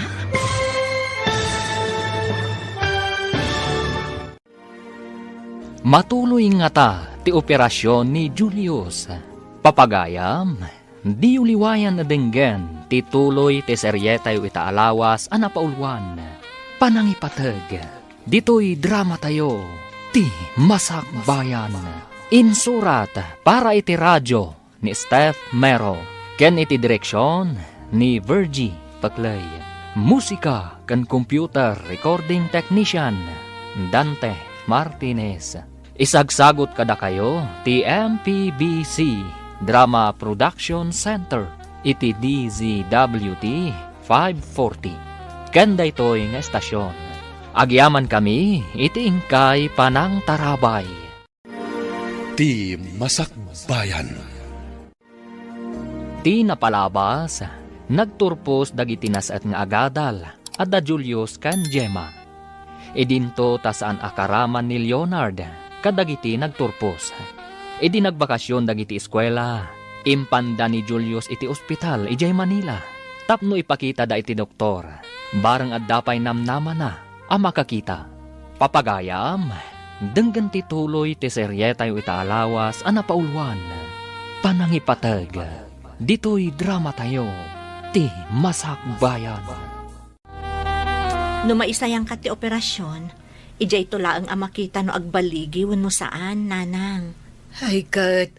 Matuloy ngata ti operasion ni Julius. Papagayam, diyo liwayan a denggen ti tuloy ti serietayo ita a lawas a napauluan, Panangipateg. Ditoy dramatayo, Ti Masakbayan. Insurat para iti radio ni Steph Mero, ken iti direksion ni Virgie Paclay. Musika ken computer recording technician, Dante Martinez. Isagsagut kadakayo ti M P B C Drama Production Center iti D Z W T five forty. Ken daytoy nga estasion, agyamankami iti inkay panangtarabay. Ti Masakbayan. Ti napalabas, nagturpos dagiti nas-et nga agadal a da Julius ken Gemma. Idinto ta saan a karaman ni Leonard kadagiti nagturpos. Idi nagbakasion dagiti eskuela, impanda ni Julius iti ospital idiay Manila tapno ipakitada iti doktor, bareng adda pay namnamana a makakita. Papagayam, denggen ti tuloy ti serietayo ita a lawas a napauluan, Panangipateg. Ditoy dramatayo, Ti Masakbayan. No maisayangka ti operasion, idiayto laeng a makita no agballigi wenno saan, nanang. Ay ket,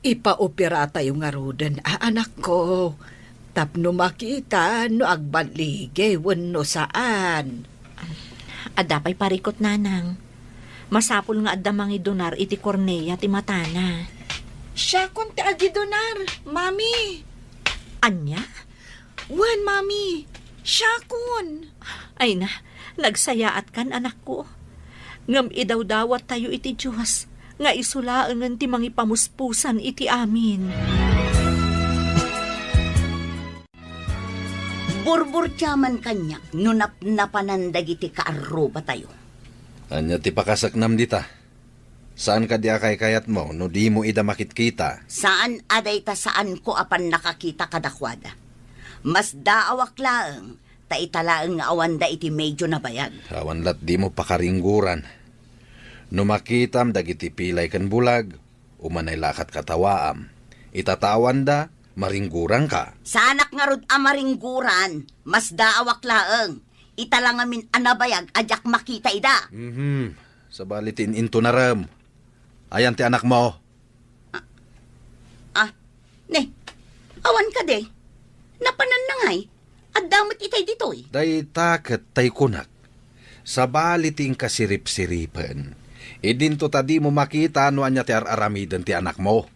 ipaoperatayo ngaruden a, anakko, tapno makita no agballigi wenno saan. Adda pay parikut, nanang. Masapul nga adda mangidonar iti kornea ti matana. Siakon ti agidonar, Mami. Ania? Wen, Mami. Siakon. Ay na, nagsayaatkan, anakko. Ngem idawdawattayo iti Dios nga isu laengen ti mangipamuspusan iti amin. Burburtiaman kaniak no napnapanan dagiti kaarrubatayo. Ania ti pakasaknam dita? Saan kadi a kaykayatmo no dimo ida makitkita? Saan a dayta saanko a pannakakita kadakuada. Masdaawak laeng, ta ita laeng nga awanda iti medio nabayag. Awan lat dimo pakaringguran. No makitam dagiti pilay ken bulag, umanay la a katkatawaam. Ita ta awanda, maringguranka. Saanak ngarud a maringguran, masdaawak laeng. Ita la ngamin a nabayag a diak makita ida. Mhm. Sabali ti in-intonarem. Ayan ti anakmo? Ah, ne, awan kadi. Napananna ngay. Adda met itay ditoy. Dayta ket tay kunak. Sabali ti inkasiripsiripen. Idinto ta dimo makita no ania ti ar-aramiden ti anakmo.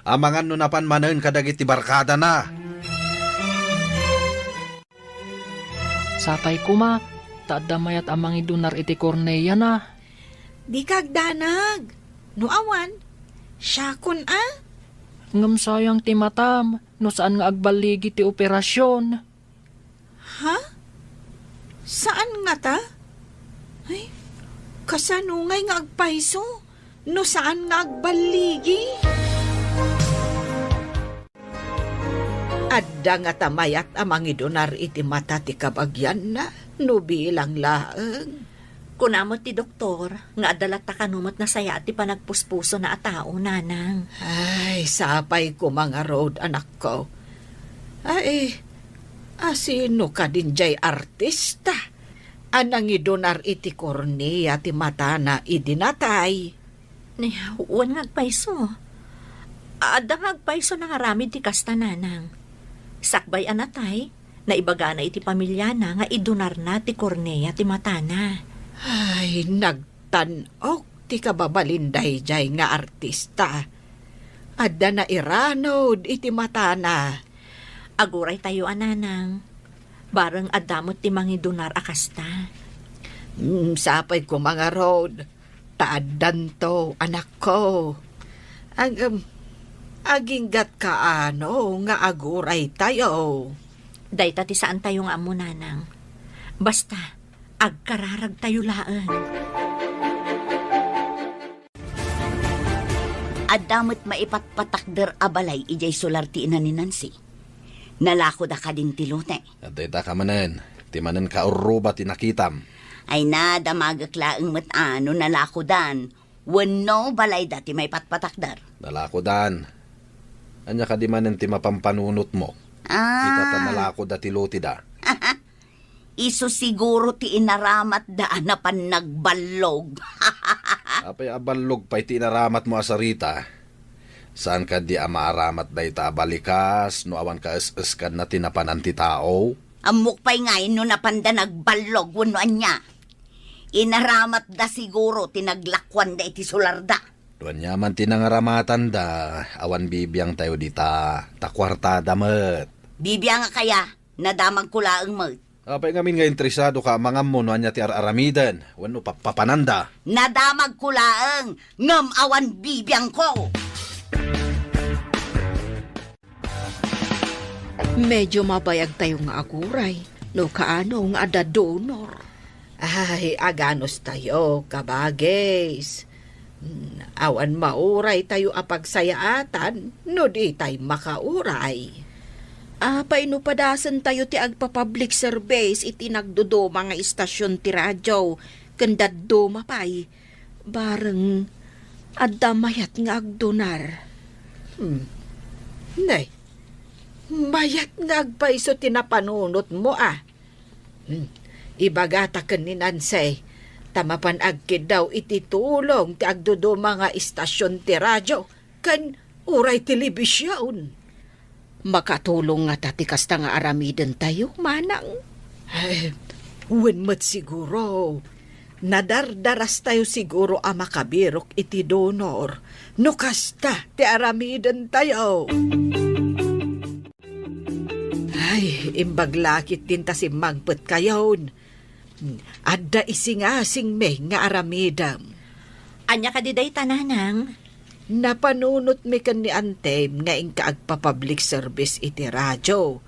Amangan no napan manen kadagiti barkadana. Sapay koma, ta adda mayat a mangidunar iti korneana. Dika agdanag. No awan, siakon a. Ngem sayang ti matam, no saan nga agballigi ti operasion. Ha? Saan ngata? Ay, kasano ngay nga agpayso no saan nga agballigi? Adda ngata mayat a mangidunar iti mata ti kabagianna no bilang laeng. Kuna met ti doktor nga adda latta kano met nasayaat ti panagpuspusona a tao, nanang. Ay, sapay koma ngarud, anakko. Ay, asino kadin jay artista a nangidunar iti kornea ti matana idi natay? Ni, wen nga agpayso. Adda nga agpayso nangaramid ti kasta, nanang. Sakbay a natay, Naibagana iti pamiliana nga idonarna ti kornea ti matana. Ay, nagtan-ok ti kababalin daydiay nga artista. Adda nairanud iti matana. Aguraytayo a nanang. Bareng adda met ti mangidonar a kasta. Mm, sapay koma ngarud. Ta addanto, anakko. Ag-, em, aginggatka ano nga aguraytayo? Dayta ti saantayo nga ammo, nanang. Basta, agkararagtayo laeng. Adda met maipatpatakder a balay idiay solar ti ina ni Nancy. Nalakoda kadin ti lote. Dayta ka manen, ti manen kaurruba ti nakitam. Ay na, damagek laeng met a no nalakodan wenno balayda ti maipatpatakder. Nalakodan. Ania kadi manen ti mapampanunotmo? Ah. Ita ta nalakoda ti loteda. Isu siguro ti inaramatda a napan nagballog. Apay a ballog pay ti inaramatmo a sarita? Saan kadi a maaramat dayta a balikas no awan kaes-eskanna ti napanan ti tao? Ammok pay ngay no napanda nagballog wenno ania. Inaramatda siguro ti naglakuanda iti solarda. No ania man ti nangaramatanda, awan bibiangtayo dita, ta kuartada met. Bibiangak aya, nadamagko laeng met. Apay ngamin nga interesado ka a mangammo no ania ti ar-aramiden wenno pappapananda? Nadamagko laeng, ngem awan bibiangko. Medyo mabayagtayo nga aguray no kaano nga adda donor. Ay, aganustayo, kabagis. Hmm, awan mauraytayo a pagsayaatan no ditay makauray. Apay no padasentayo ti agpa-public service iti nagduduma nga istasyon ti radio ken dadduma pay, bareng adda mayat nga agdonar? Hmm. Nay, mayat nga agpayso ti napanunotmo a. Hmm. Ibagata ken ni Nancy, ta mapan agkiddaw iti tulong ti agduduma nga istasyon ti radio ken uray telebision. Makatulong ngata ti kasta nga aramidentayo, manang? Eh, wen met siguro. Nadardarastayo siguro a makabirok iti donor no kasta ti aramidentayo. Ay, imbag la ketdin ta simmangpetkayon. Adda isingasingmi nga aramidem. Ania kadi dayta, nanang? Napanunotmi ken ni Antem nga inka agpa-public service iti radio,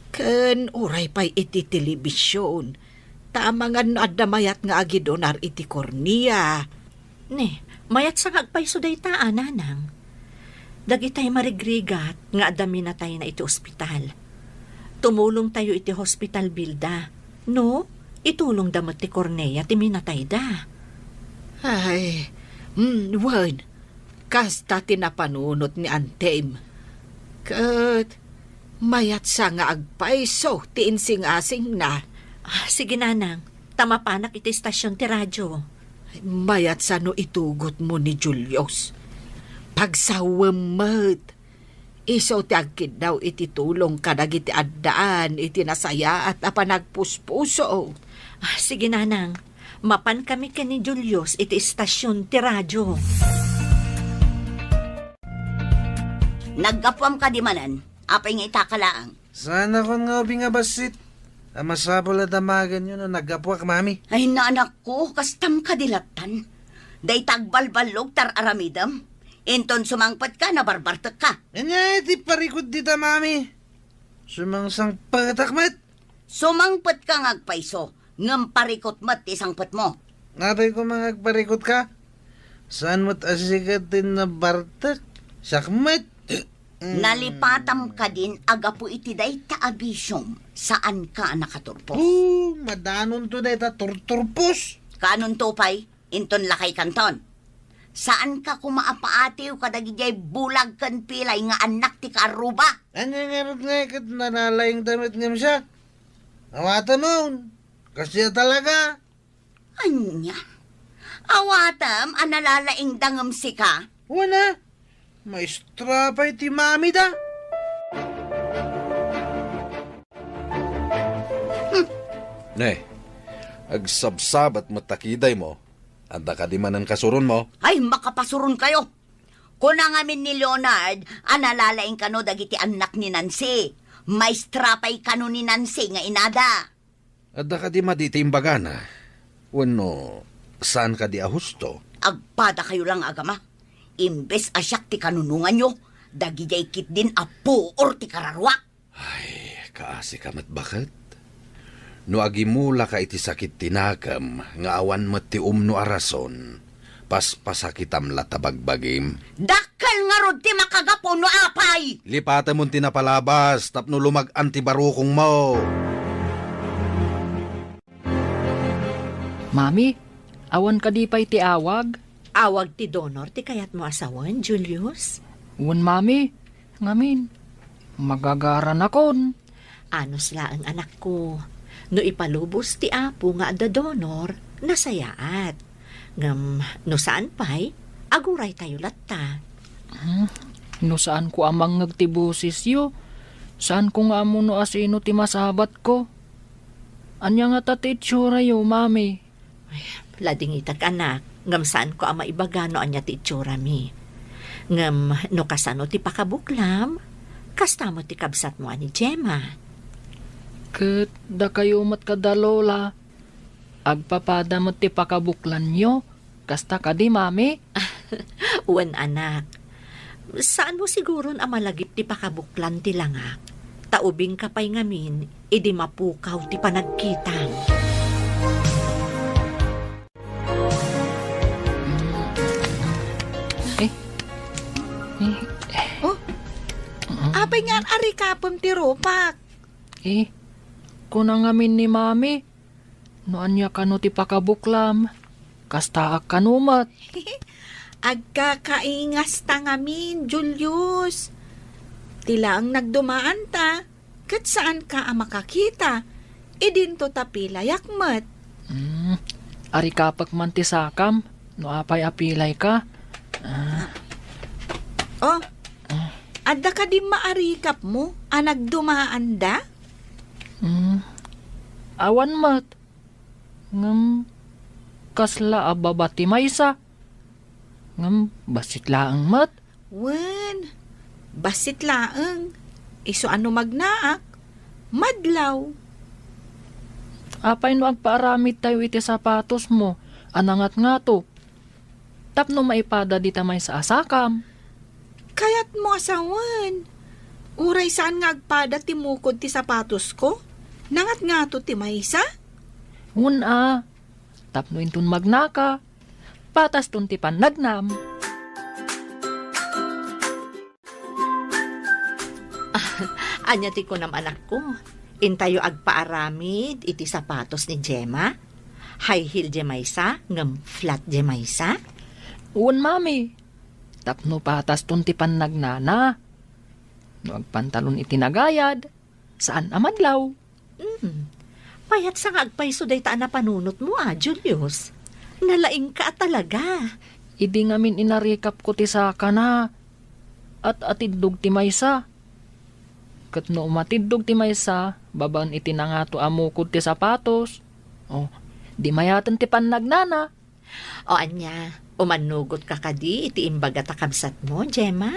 ken uray pay iti telebision, ta amangan no adda mayat nga agidonar iti kornea. Ne, mayat sa nga agpayso dayta a, nanang. Dagitay marigrigat nga adda minatayna iti ospital. Tumulongtayo iti hospital bill da. No, itulongda met ti kornea ti minatayda. Ay, mm, wen, kasta ti napanunot ni Antem. Ket mayat sa nga agpayso ti insingasingna. Ah, sige, nanang. Ta mapanak iti istasyon ti radio. Mayat sa no itugotmo ni Julius. Pagsawem met. Isu ti agkiddaw iti tulong kadagiti addaan iti nasayaat a panagpuspuso. Ah, sige, nanang. Mapankami ken ni Julius iti istasyon ti radio. Naggapuam kadi manen? Apay nga itaka laeng? Saanakon nga ubing a bassit. A masapul a damagenyo no naggapuak, mami. Ay, na, anakko, kastam kadi lattan. Dayta agbalballog ti ar-aramidem. Inton sumangpetka, nabarbartekka. Ania ti parikut dita, mami? Sumangsangpetak met. Sumangpetka nga agpayso, ngem parikut met ti sangpetmo. Apay koma nga agparikutka? Saan met a sika ti nabartek? Siak met. Mm. Nalipatam kadin a gapu iti dayta a bisiom, saanka a nakaturpos. Oh, madanonto dayta turturpos. Kaanonto pay, inton lakaykanton. Saanka koma a paatiw kadagidiay bulag ken pilay nga annak ti kaarruba. Ania ngarud ngay ket nalalaingda met ngem siak? Awatemon, kasdiay talaga. Ania? Awatem a nalalaingda ngem sika? Wen a, maestra pay ti mamida. Ne, agsabsabat met ta kidaymo. Adda kadi manen kasuronmo? Ay, makapasuron kayo! Kuna ngamin ni Leonard a nalalaing kano dagiti annak ni Nancy. Maestra pay kano ni Nancy nga inada. Adda kadi madi ti imbagana? Wenno, saan kadi a husto? Agpada kayo lang, agama. Imbes a siak ti kanunonganyo, dagidiay ketdin a puor ti kararuak. Ay, kaasika met baket. No agimulaka iti sakit ti nakem nga awan met ti umno a rason, paspasakitam la ta bagbagim. Dakkel ngarud ti makagapu no apay! Lipatemon ti napalabas tapno lumag-an ti barukongmo. Mami, awan kadi pay ti awag? Awag ti donor ti kayatmo a sawen, Julius? Wen, Mami. Ngamin, magagaranakon. Anus laeng, anakko. No ipalubos ti Apo nga adda donor, nasayaat. Ngem no saan pay, aguraytayo latta. Hmm, no saanko a mangngeg ti bosesyo, saanko nga ammo no asino ti masabatko. Ania ngata ti itsuarayo, Mami? Ay, ladingitak, anak, ngem saanko a maibaga no ania ti itsurami. Ngem no kasano ti pakabuklam, kasta met ti kabsatmo a ni Gemma. Ket dakayo met kada Lola, agpapada met ti pakabuklanyo, kasta kadi, Mami? Wen, anak. Saanmo siguron a malagip ti pakabuklan ti langak, ta ubingka pay ngamin idi mapukaw ti panagkitam. Eh. Eh. Oh, apay nga arikapem ti rupak? Eh, kuna ngamin ni Mami, no ania kano ti pakabuklam, kastaak kano met. Agkakaingasta ngamin, Julius. Ti laeng nagdumaanta, ket saanka a makakita. Idinto ta pilayak met. Hmm, arikapek man ti sakam, no apay a pilayka. Ah. Oh, adda kadi maarikapmo a nagdumaanda? Hmm, awan met. Ngem, kasla a baba ti maysa. Ngem, bassit laeng met. Wen, bassit laeng. Isu a no magnaak, madlaw. Apay no agpaaramidtayo iti sapatosmo a nangatngato? Tapno maipada dita maysa a sakam. Kayatmo a sawen, uray saan nga agpada ti mukod ti sapatosko? Nangatngato ti maysa? Wen a, tapno inton magnaka, pataston ti pannagnam. Ania ti kunam, anakko? Intayo agpaaramid iti sapatos ni Gemma? High heel diay maysa, ngem flat diay maysa? Wen, Mami. Tapno pataston ti pannagnana. No agpantalon iti nagayad, saan a madlaw. Hmm. Payatsa nga agpayso dayta a napanunotmo a, Julius. Nalaingka a talaga. Idi ngamin inarikapko ti sakana, at-atiddog ti maysa. Ket no umatiddog ti maysa babaen iti nangato a mukod ti sapatos, o, di mayaten ti pannagnana. O ania, umannugotka kadi iti imbaga ta kabsatmo, Gemma?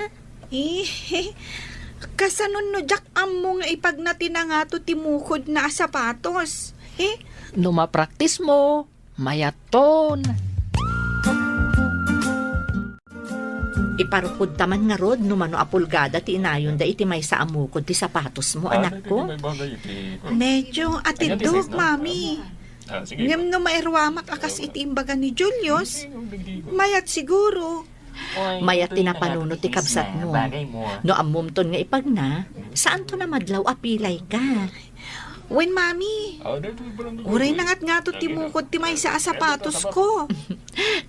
Eh, kasano no diak ammo nga ipagna ti nangato ti mukodna a sapatos? Eh? No mapraktismo, mayatton. Iparukodta man ngarud no mano a pulgada ti inayonda iti maysa a mukod ti sapatosmo, anakko? Medyo atiddog, Mami. Ngem no mairuamak a kas iti imbaga ni Julius, mayat siguro. Mayat ti napanunot ti kabsatmo. No ammomton nga ipagna, saanton a madlaw a pilayka. Wen, Mami. Uray nangatngato ti mukod ti maysa a sapatosko.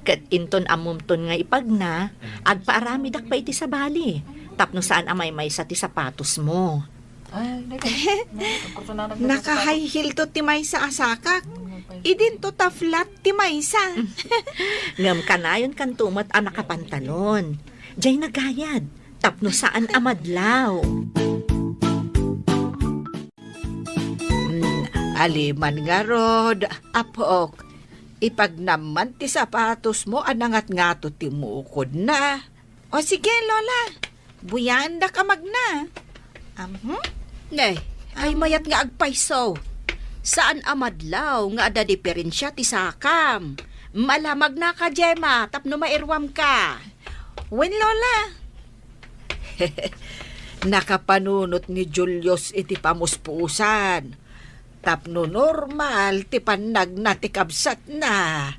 Ket inton ammomton nga ipagna, agpaaramidak pay iti sabali, tapno saan a maymaysa ti sapatosmo. Naka-high heel to ti maysa a sakak. Idinto ta flat ti maysa. Ngem kanayonkanto met a nakapantalon. Diay nagayad, tapno saan a madlaw. Mm, Aleman ngarud, apok, ipagnamman ti sapatosmo a nangatngato ti mukodna. O sige, Lola, buyaendak a magna. Amhm? Ay, mayat nga agpayso. Saan a madlaw nga adda diperensia ti sakam. Malamagnaka, Gemma, tapno mairuamka. Wen, Lola. Nakapanunot ni Julius iti pamuspusan. Tapno normal ti pannagna ti kabsatna.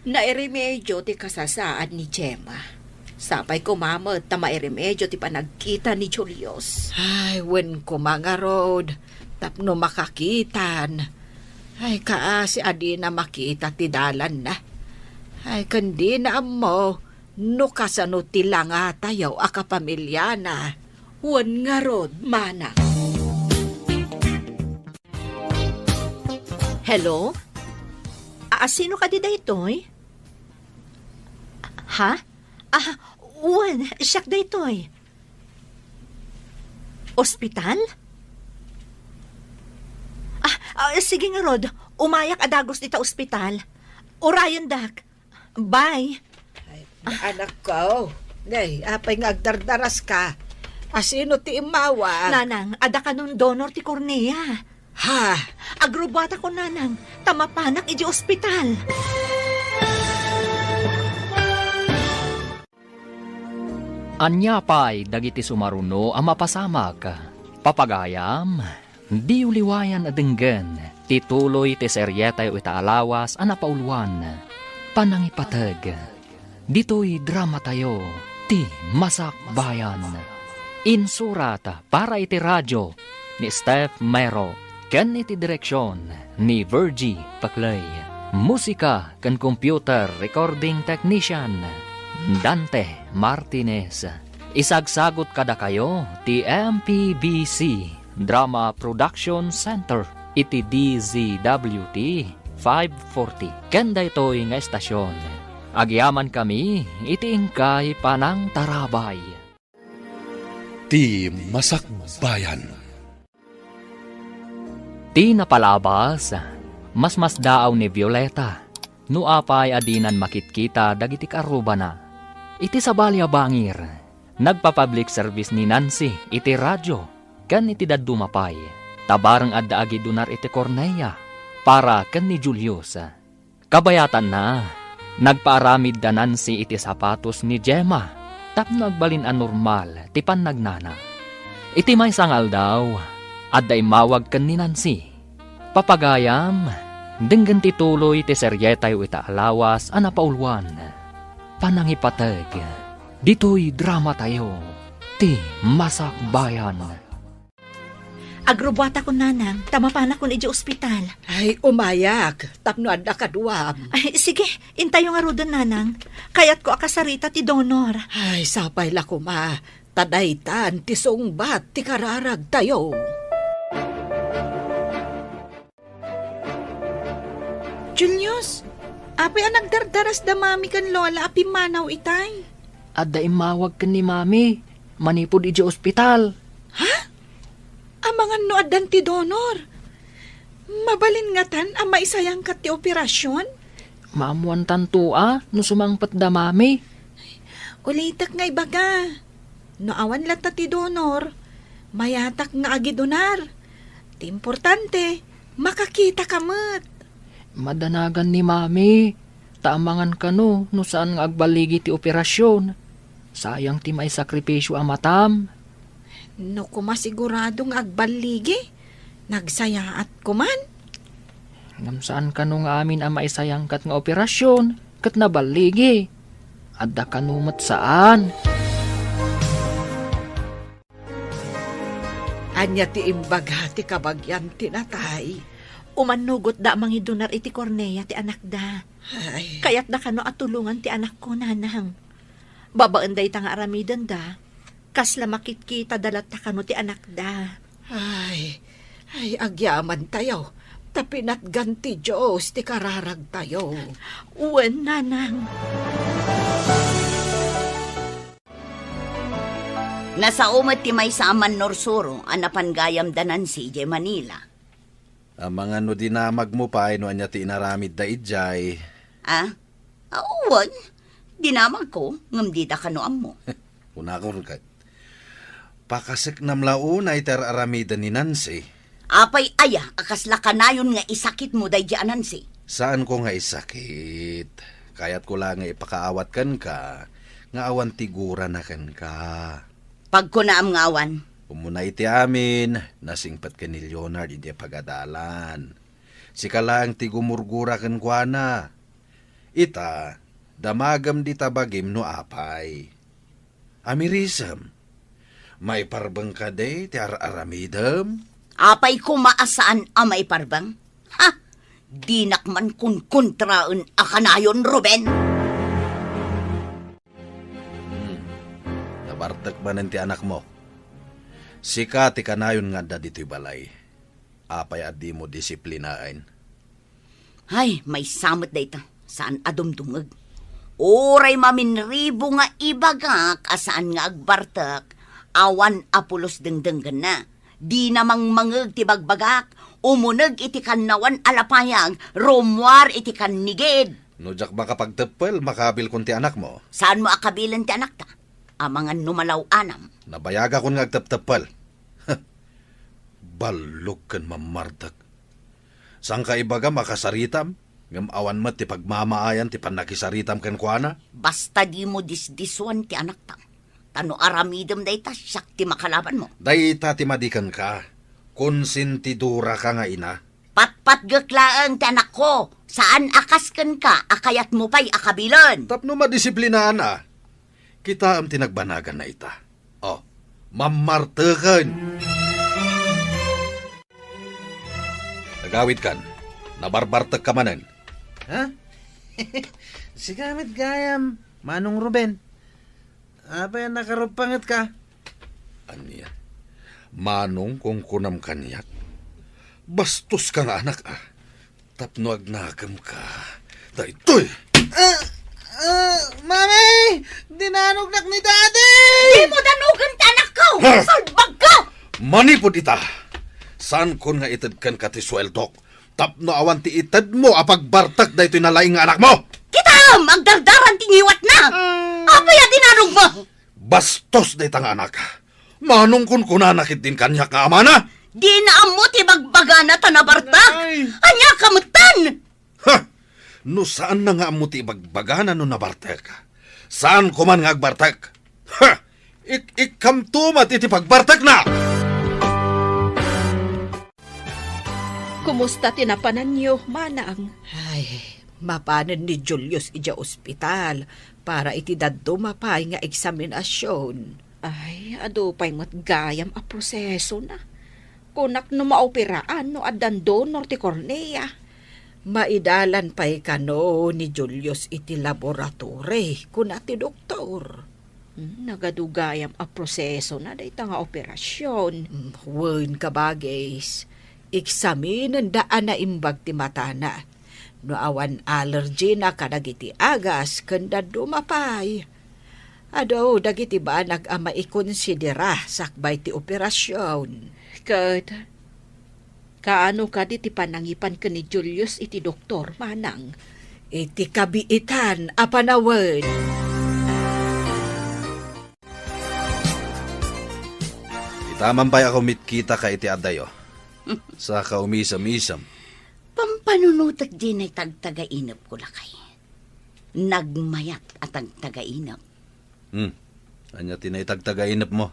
Nairemedio ti kasasaad ni Gemma. Sapay koma met ta mairemedio ti panagkita ni Julius. Ay, wen koma ngarud, tapno makakitan. Ay, kaasi a dina makita ti dalanna. Ay, ken dina ammo no kasano ti langatayo a kapamiliana. Wen ngarud, manang. Hello? A, sino kadi daytoy? Ha? Ah, wen, siak daytoy. Ospital? Ah, ah, sige ngarud, umayak a dagus dita ospital. Urayendak. Bye. Ay, anakko. Nay, apay nga agdardaraska? A, sino ti immawag? Nanang, adda kanon donor ti kornea. Ha? Agrubuatakon, Nanang, ta mapanak idiay ospital. Ania pay dagiti sumaruno a mapasamak? Papagayam, diyo liwayan a denggen ti tuloy ti serietayo ita a lawas a napauluan, Panangipateg. Ditoy dramatayo, Ti Masakbayan. Insurat para iti radio ni Steph Mero ken iti direksion ni Virgie Paclay. Musika ken computer recording technician, Dante Martinez. Isagsagut kadakayo ti M P B C Drama Production Center iti D Z W T five forty. Ken daytoy nga estasion, agyamankami iti inkay panangtarabay. Ti Masakbayan. Ti napalabas, masmasdaaw ni Violeta no apay a dinan makitkita dagiti kaarrubana. Iti sabali a bangir, nagpa-public service ni Nancy iti radio ken iti dadduma pay, ta bareng adda agidunar iti kornea para ken ni Julius. Kabayatanna, nagpaaramid da Nancy iti sapatos ni Gemma tapno agbalin a normal ti pannagnana. Iti maysa nga aldaw, adda immawag ken ni Nancy. Papagayam, denggen ti tuloy ti serietayo ita a lawas a napauluan, Panangipateg. Ditoy dramatayo, Ti Masakbayan. Agrubuatakon, Nanang, ta mapanakon idiay ospital. Ay, umayak, tapno adda kaduam. Ay, sige, intayo ngaruden, Nanang. Kayatko a kasarita ti donor. Ay, sapay la koma, ta daytan ti sungbat ti kararagtayo. Julius, apay a nagdardaras da Mami ken Lola a pimmanaw itay? Adda immawag ken ni Mami manipud idiay ospital. Ha? Amangan no addan ti donor? Mabalin ngatan a maisayangkat ti operasyon? Maammoantanto a no sumangpet da Mami. Ulitek nga ibaga, no awan latta ti donor, mayatak nga agidunar. Ti importante, makakitaka met. Madanagan ni Mami, ta amangan kano no saan nga agballigi ti operasyon. Sayang ti maisakripisio a matam. No koma sigurado nga agballigi, nagsayaat koman. Ngem saan kano nga amin a maisayangkat nga operasyon ket naballigi? Adda kano met saan? Ania ti imbaga ti kabagian ti natay? Umannugotda a mangidunar iti kornea ti anakda. Ay. Kayatda kano a tulongan ti anakko, Nanang. Babaen dayta nga aramidenda, kasla makitkitada latta kano ti anakda. Ay, ay, agyamantayo, ta pinatgan ti Dios ti kararagtayo. Wen, Nanang. Nasao met ti maysa a mannursuro a napan gayam da Nancy idiay Manila. Amangan no dinamagmo pay no ania ti inaramidda idiay. Ah? Awan. Dinamagko, ngem dida kano ammo. Kunakon ket, pakaseknam la unay ti ar-aramiden ni Nancy. Apay aya a kasla kanayon nga isakitmo daydi a Nancy? Saanko nga isakit. Kayatko la nga ipakaawat kenka nga awan ti gurana kenka. Pagkunaam nga awan. Umuna iti amin, nasingpet ken ni Leonard idiay pagadalan. Sika laeng ti gumurgura kenkuana. Ita, damagem dita bagim no apay. Amirisem, maiparbeng kadi ti ar-aramidem? Apay koma a saan a maiparbeng? Ha! Dinak man kunkuntraen a kanayon, Ruben! Hmm. Nabartek manen ti anakmo. Sika ti kanayon nga adda ditoy balay. Apay a dimo disiplinaen? Ay, maysa met dayta. Saan a dumdumngeg. Uray maminribo nga ibagak a saan nga agbartek, awan a pulos dengdenggenna. Dina mangmangeg ti bagbagak, umuneg iti kannawan a lapayag, rummuar iti kannigid. No diak makapagteppel, makabilkon ti anakmo. Saanmo a kabilen ti anakta? Amangan no malaw-anam. Nabayagakon nga agtepteppel. Ballog ken mammartek. Sangka ibagam a kasaritam, ngem awan met ti pagmamaayan ti pannakisaritam kenkuana. Basta dimo disdisuan ti anakta. Ta no aramidem dayta, siak ti makalabanmo. Dayta ti madi kenka. Konsentidoraka nga ina. Patpatgek laeng ti anakko. Saan a kas kenka a kayatmo pay a kabilen. Tapno madisiplinaanna. Kitaem ti nagbanaganna ita. Oh, mammarteken. Nagawidkan, nabarbartekka manen. Ha? Sika met gayam, Manong Ruben. Apay a nakaruppangetka? Ania? Manong kunkunam kaniak? Bastoska nga anak, a. Tapno agnakemka. Daytoy! Ah, ah, Mami! Dinanognak ni Daddy! Dimo danogen ti anakko! Ha? Salbagko! Manipud ita, saankon nga ited kenka ti sueldok tapno awan ti itedmo a pagbartek daytoy nalaing nga anakmo! Kitaem, agdardaran ti ngiwatna! Mm. Apay a dinanogmo? Bastos dayta nga anak. Manong kunkunana ketdin kaniak nga amana? Dina ammo ti bagbagana ta nabartek. Ay. Ania ka metten? Ha! No saanna nga ammo ti ibagbagana no nabartek, saanko man nga agbartek. Ha! Ik-, ikkamto met iti pagbartekna! Kumusta ti napananyo, Manang? Ay, mapanen ni Julius idiay ospital para iti dadduma pay nga eksaminasion. Ay, adu pay met gayam a prosesona. Kunak no maoperaan no addan donor ti kornea. Maidalan pay kano ni Julius iti laboratory, kuna ti doktor. Hmm, nagadu gayam a prosesona dayta nga operasion. Hmm, wen, kabagis. Eksaminenda a naimbag ti matana. No awan allergy na kadagiti agas ken dadduma pay. Adu dagiti banag a maikonsidera sakbay ti operasion. Ket kaano kadi ti panangipan ken ni Julius iti doktor, Manang? Iti kabiitan a panawen. Itaman pay a kumitkitaka iti adayo. Saka umisem-isem. Pampanunotek diay tagtagainepko, lakay. Nagmayat a tagtagainep. Hmm. Ania ti naitagtagainepmo?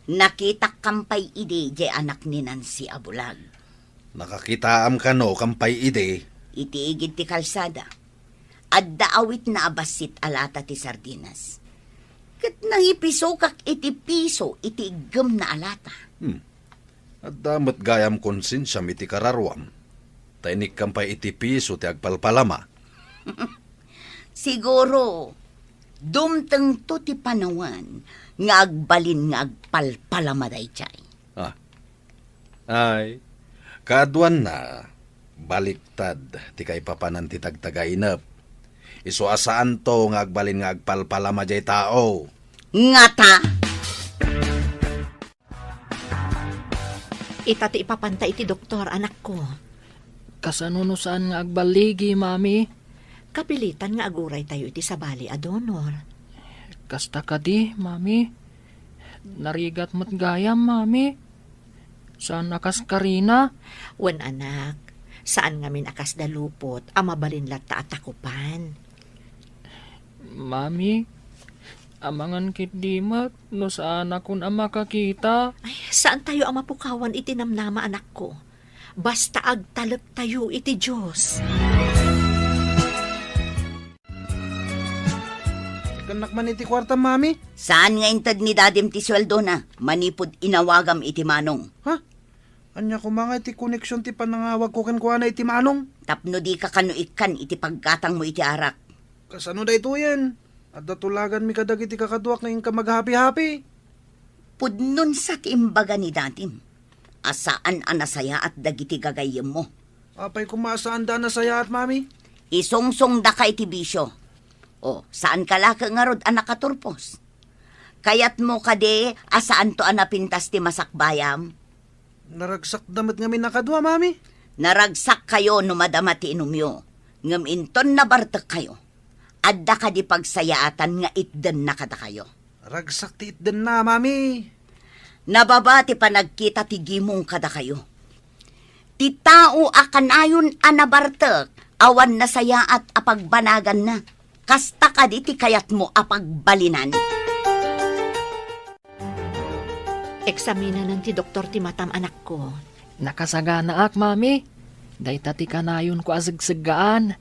Nakitak kampay idi diay anak ni Nancy a bulag. Nakakitaam kano kampay idi? Iti igid ti kalsada. Adda awitna a bassit a lata ti sardinas. Ket nangipisokak iti piso iti iggemna a lata. Hmm. Adda met gayam konsensiam iti kararuam, ta inikkam pay iti piso ti agpalpalama. Siguro, dumtengto ti panawen nga agbalin nga agpalpalama daydiay. Ah. Ay, kaaduanna, baliktad ti kaipapanan ti tagtagainep. Isu a saanto nga agbalin nga agpalpalama diay tao. Ngata! Ita ti ipapanta iti doktor, anakko. Kasano no saan nga agballigi, Mami? Kapilitan nga aguraytayo iti sabali a donor. Kasta kadi, Mami? Narigat met gayam, Mami. Saan a kas Karina? Wen, anak, saan ngamin a kasda lupot a mabalin latta a takupan. Mami, amangan ketdi met no saanakon a makakita. Ay, saantayo a mapukawan iti namnama, anakko. Basta agtalektayo iti Dios. Ikannak man iti kuarta, Mami. Saan nga inted ni Dadim ti sueldona manipud inawagam iti Manong? Ha? Ania koma nga iti koneksion ti panangawagko kenkuana iti Manong? Tapno dika kano ikkan iti paggatangmo iti arak. Kasano daytoyen? Adda tulaganmi kadagiti kakaduak nga inka maghapi-hapi. Pudno sa ti imbaga ni Dadim a saan a nasayaat dagiti gagayyemmo. Apay koma a saanda a nasayaat, Mami? Isungsongdaka iti bisio. O, saanka la ngarud a nakaturpos? Kayatmo kadi a saanto a napintas ti masakbayam? Naragsakda met ngamin a kadua, Mami. Naragsakkayo no madama ti inumyo. Ngem inton nabartekkayo, adda kadi pagsayaatan nga itdenna kadakayo? Ragsak ti itdenna, Mami. Nababa ti panagkita ti gimong kadakayo. Ti tao a kanayon a nabartek, awan nasayaat a pagbanaganna. Kasta kadi ti kayatmo a pagbalinan? Eksaminanen ti doktor ti matam, anakko. Nakasaganaak, Mami. Dayta ti kanayonko a segseggaan.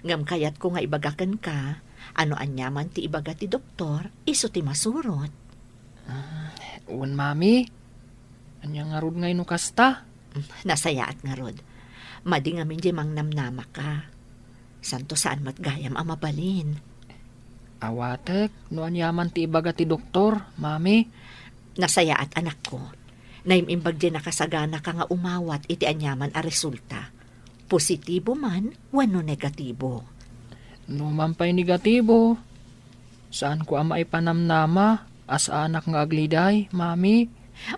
Ngem kayatko nga ibaga kenka, a no aniaman ti ibaga ti doktor, isu ti masurot. Ah, wen, Mami. Ania ngarud ngay no kasta? Nasayaat ngarud. Madi ngamin diay mangnamnamaka. Santo saan met gayam a mabalin. Awatek no aniaman ti ibaga ti doktor, Mami. Nasayaat, anakko. Naim-imbag diay nakasaganaka nga umawat iti aniaman a resulta. Positibo man wenno negatibo. No man pay negatibo, saanko a maipanamnama a saanak nga agliday, Mami.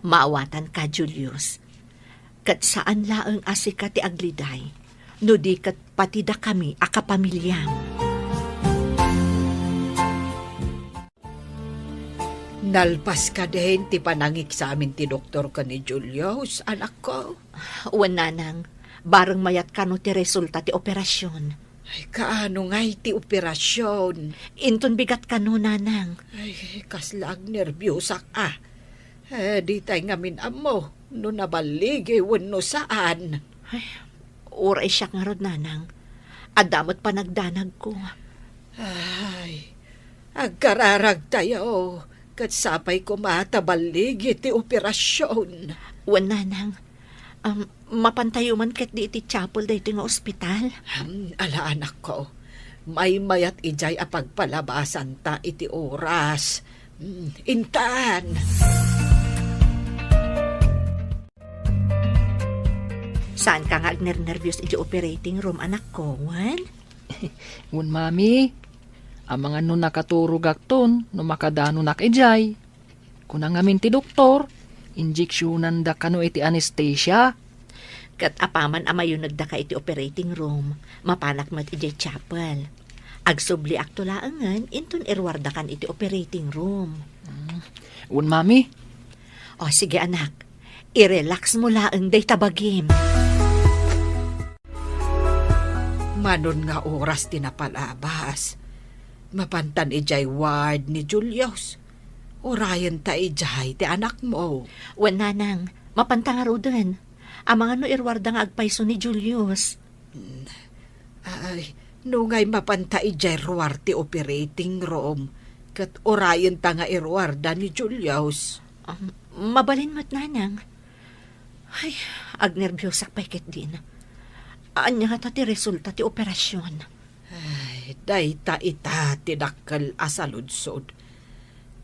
Maawatanka, Julius. Ket saan laeng a sika ti agliday, no di ket pati dakami a kapamiliam. Nalpas kadin ti panangeksamin ti doktor ken ni Julius, anakko? Wen, nanang, bareng mayat kano ti resulta ti operasion. Ay, kaano ngay ti operasion? Inton bigat kano, nanang. Ay, kasla agnerbiosak a. Eh, ditay ngamin ammo no naballigi wenno saan. Ay, uray siak ngarud, nanang. Adda met panagdanagko. Ay, agkararagtayo, ket sapay koma ta balligi ti operasion. Wen, nanang. Am, mapantayo man ketdi iti chapel daytoy nga ospital? Hmm, ala, anakko. Maymayat idiay a pagpalabasanta iti oras. Hmm, intan. Saanka nga agnernerbios iti operating room, anakko, wen? Wen, Mami. Amangan no nakaturogakton no makadanonak idiay. Kuna ngamin ti doktor, injeksionanda kano iti anesthesia. Ket apaman a mayunegdaka iti operating room, mapanak met idiay chapel. Agsubliakto laengen inton iruardakan iti operating room. Mm. Wen, Mami. O, sige, anak. I-relax mo laeng dayta bagim. Manon nga oras ti napalabas, mapantan idiay ward ni Julius. Urayenta idiay ti anakmo. Wen, nanang, mapanta ngaruden. Amangan no iruarda nga agpayso ni Julius. Ay, nungay mapanta idiay ruar ti operating room, ket urayenta nga iruarda ni Julius. Um, mabalin met, nanang. Ay, agnerbiosak pay ketdin. Ania ngata ti resulta ti operasion? Ay, dayta ita ti dakkel a saludsod.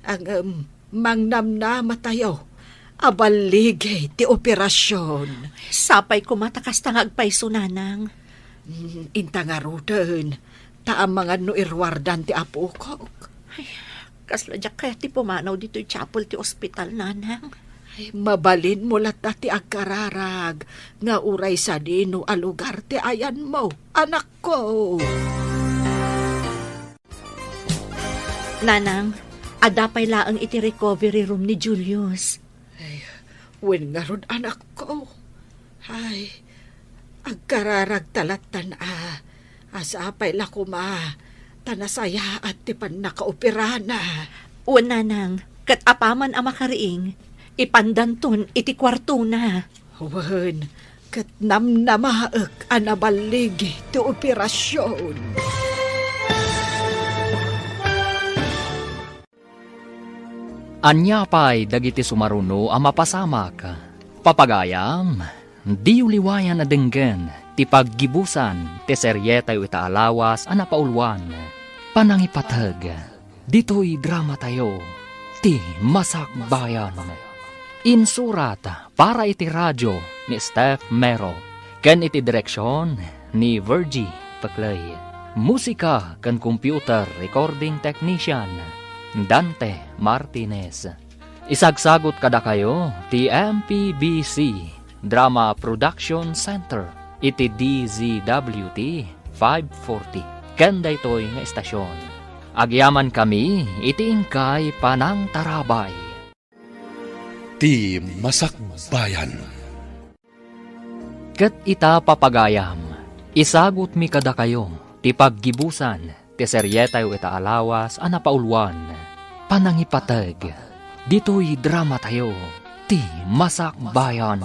Ngem, mangnamnamatayo a balligi ti operasion. Sapay koma ta kasta nga agpayso, nanang. Mm, inta ngaruden, ta amangan no iruardan ti apokok. Ay, kasla diak kayat ti pumanaw ditoy chapel ti ospital, nanang. Ay, mabalinmo latta ti agkararag nga uray sadino a lugar ti ayanmo, anakko. Nanang, adda pay laeng iti recovery room ni Julius. Ay, wen ngarud, anakko. Ay, agkararagta lattan a, a sapay la koma ta nasayaat ti pannakaoperana. Wen, nanang, ket apaman a makariing, ipandanton iti kuartona. Wen, ket namnamaek a naballigi ti operasion. Ania pay dagiti sumaruno a mapasamak? Papagayam, diyo liwayan a denggen ti paggibusan ti serietayo ita a lawas a napauluan, Panangipateg. Ditoy dramatayo, ti Masakbayan. Insurat para iti radio ni Steph Mero, ken iti direksion ni Virgie Peclay. Musika ken computer recording technician, Dante Martinez. Isagsagut kadakayo ti M P B C Drama Production Center iti D Z W T five forty ken daytoy nga estasion. Agyamankami iti inkay panangtarabay. Ti Masakbayan. Ket ita, papagayam, isagutmi kadakayo ti paggibusan ti serietayo ita a lawas a napauluan, Panangipateg, ditoy dramatayo, ti Masakbayan.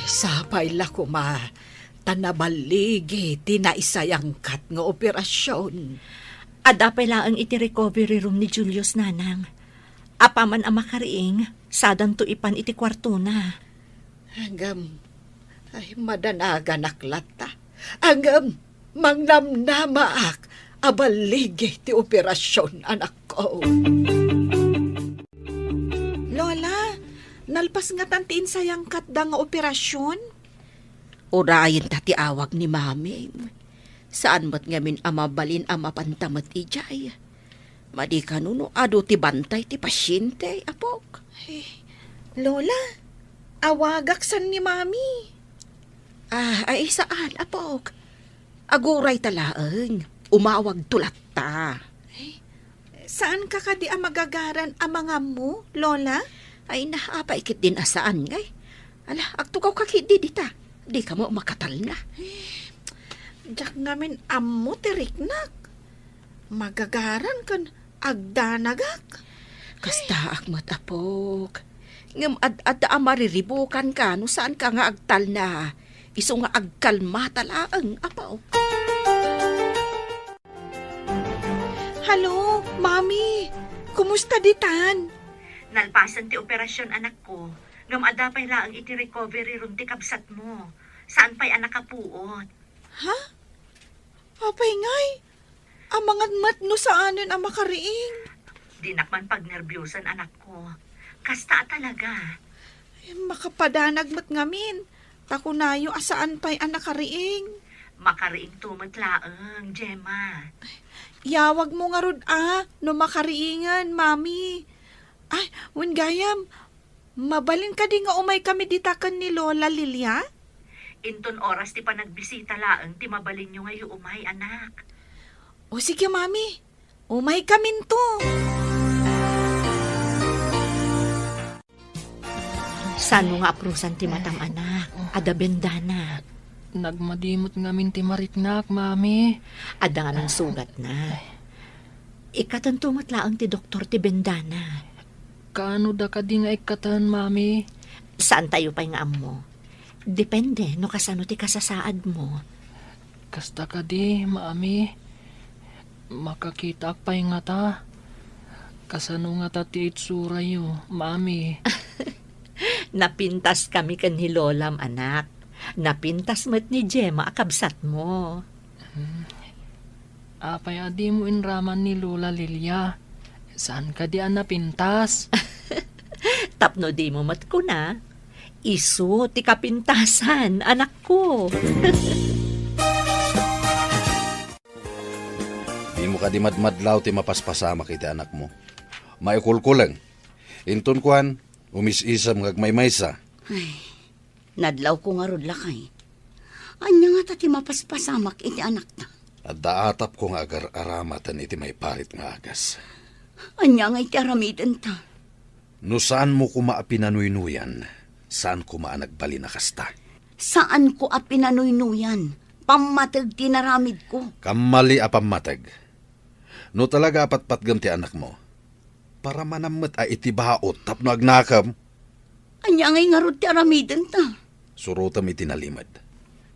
Sapay la koma ta naballigi ti naisayangkat nga operasion. Adda pay laeng iti recovery room ni Julius, nanang. Apaman a makariing, sadanto ipan iti kuartona. Ngem, ay, madanaganak latta. Ngem, mangnamnamaak a balligi ti operasion, anakko. Lola, nalpas ngatan ti insayangkatda nga operasion? Urayen ta ti awag ni Maming. Saan met ngamin a mabalin a mapanta met idiay. Madi kano no adu ti bantay ti pasiente, apok? Eh, Lola, awagak san ni Mami. Ah, ay, saan, apok? Aguray ta laeng, umawagto latta. Eh, saan ka kadi a magagaran a mangammo, Lola? Ay, na, apay ketdin a saan, ngay? Ala, agtugaw ka ketdi dita. Di ka mo makatalna. Eh, diak ngamin ammo ti riknak. Magagaran ken agdanagak. Kastaak met, apok. Ngem ad-adda a mariribukanka no saanka nga agtalna. Isu nga agkalmata laeng, apok. Hello, Mami. Kumusta ditan? Nalpasen ti operasyon, anakko. Ngem adda pay laeng iti recovery room ti kabsatmo. Saan pay a nakapuot. Ha? Apay ngay? Amangan met no saanen a makariing. Dinak man pagnerbiosan, anakko. Kasta a talaga. Ay, makapadanag met ngamin. Ta kunayo a saan pay a nakariing. Makariingto met laeng, Gemma. Yawagmo ngarud a, no makariingen, Mami. Ay, wen gayam, mabalin kadi nga umaykami dita ken ni Lola Lilia? Inton oras ti panagbisita laeng ti mabalinyo nga iumay, anak. O sige, Mami. Umaykaminto. Sano nga aprusan ti matam, anak? Adda bendana. Nagmadi met ngamin ti mariknak, Mami. Adda ngamin sugatna. Ikkatanto met laeng ti doktor ti bendana. Kaano da kadi nga ikkaten, Mami? Saantayo pay nga ammo. Depende no kasano ti kasasaadmo. Kasta kadi, Mami. Makakitaak pay ngata. Kasano ngata ti itsurayo, Mami? Napintaskami ken ni Lolam, anak. Napintas met ni Gemma a kabsatmo. Hmm. Apay a dimo inraman ni Lola Lilia? Saan kadi a napintas? Tapno dimo met kuna, isu ti kapintasan, anakko. Dimo kadi madmadlaw ti mapaspasamak iti anakmo? Maikulkuleng. Inton kuan, umis-isem nga agmaymaysa. Ay, nadlawko ngarud, lakay. Ania ngata ti mapaspasamak iti anakta? Adda atapko nga agar-aramaten iti maiparit nga agas. Ania nga iti aramidenta? No saanmo koma a pinanuynuyan, saan koma a nagbalin a kasta. Saanko a pinanuynuyan. Pammateg ti naramidko. Kammali a pammateg. No talaga a patpatgem ti anakmo, paramanam met a iti baut tapno agnakem. Ania ngay ngarud ti aramidenta? Surotem iti nalimed.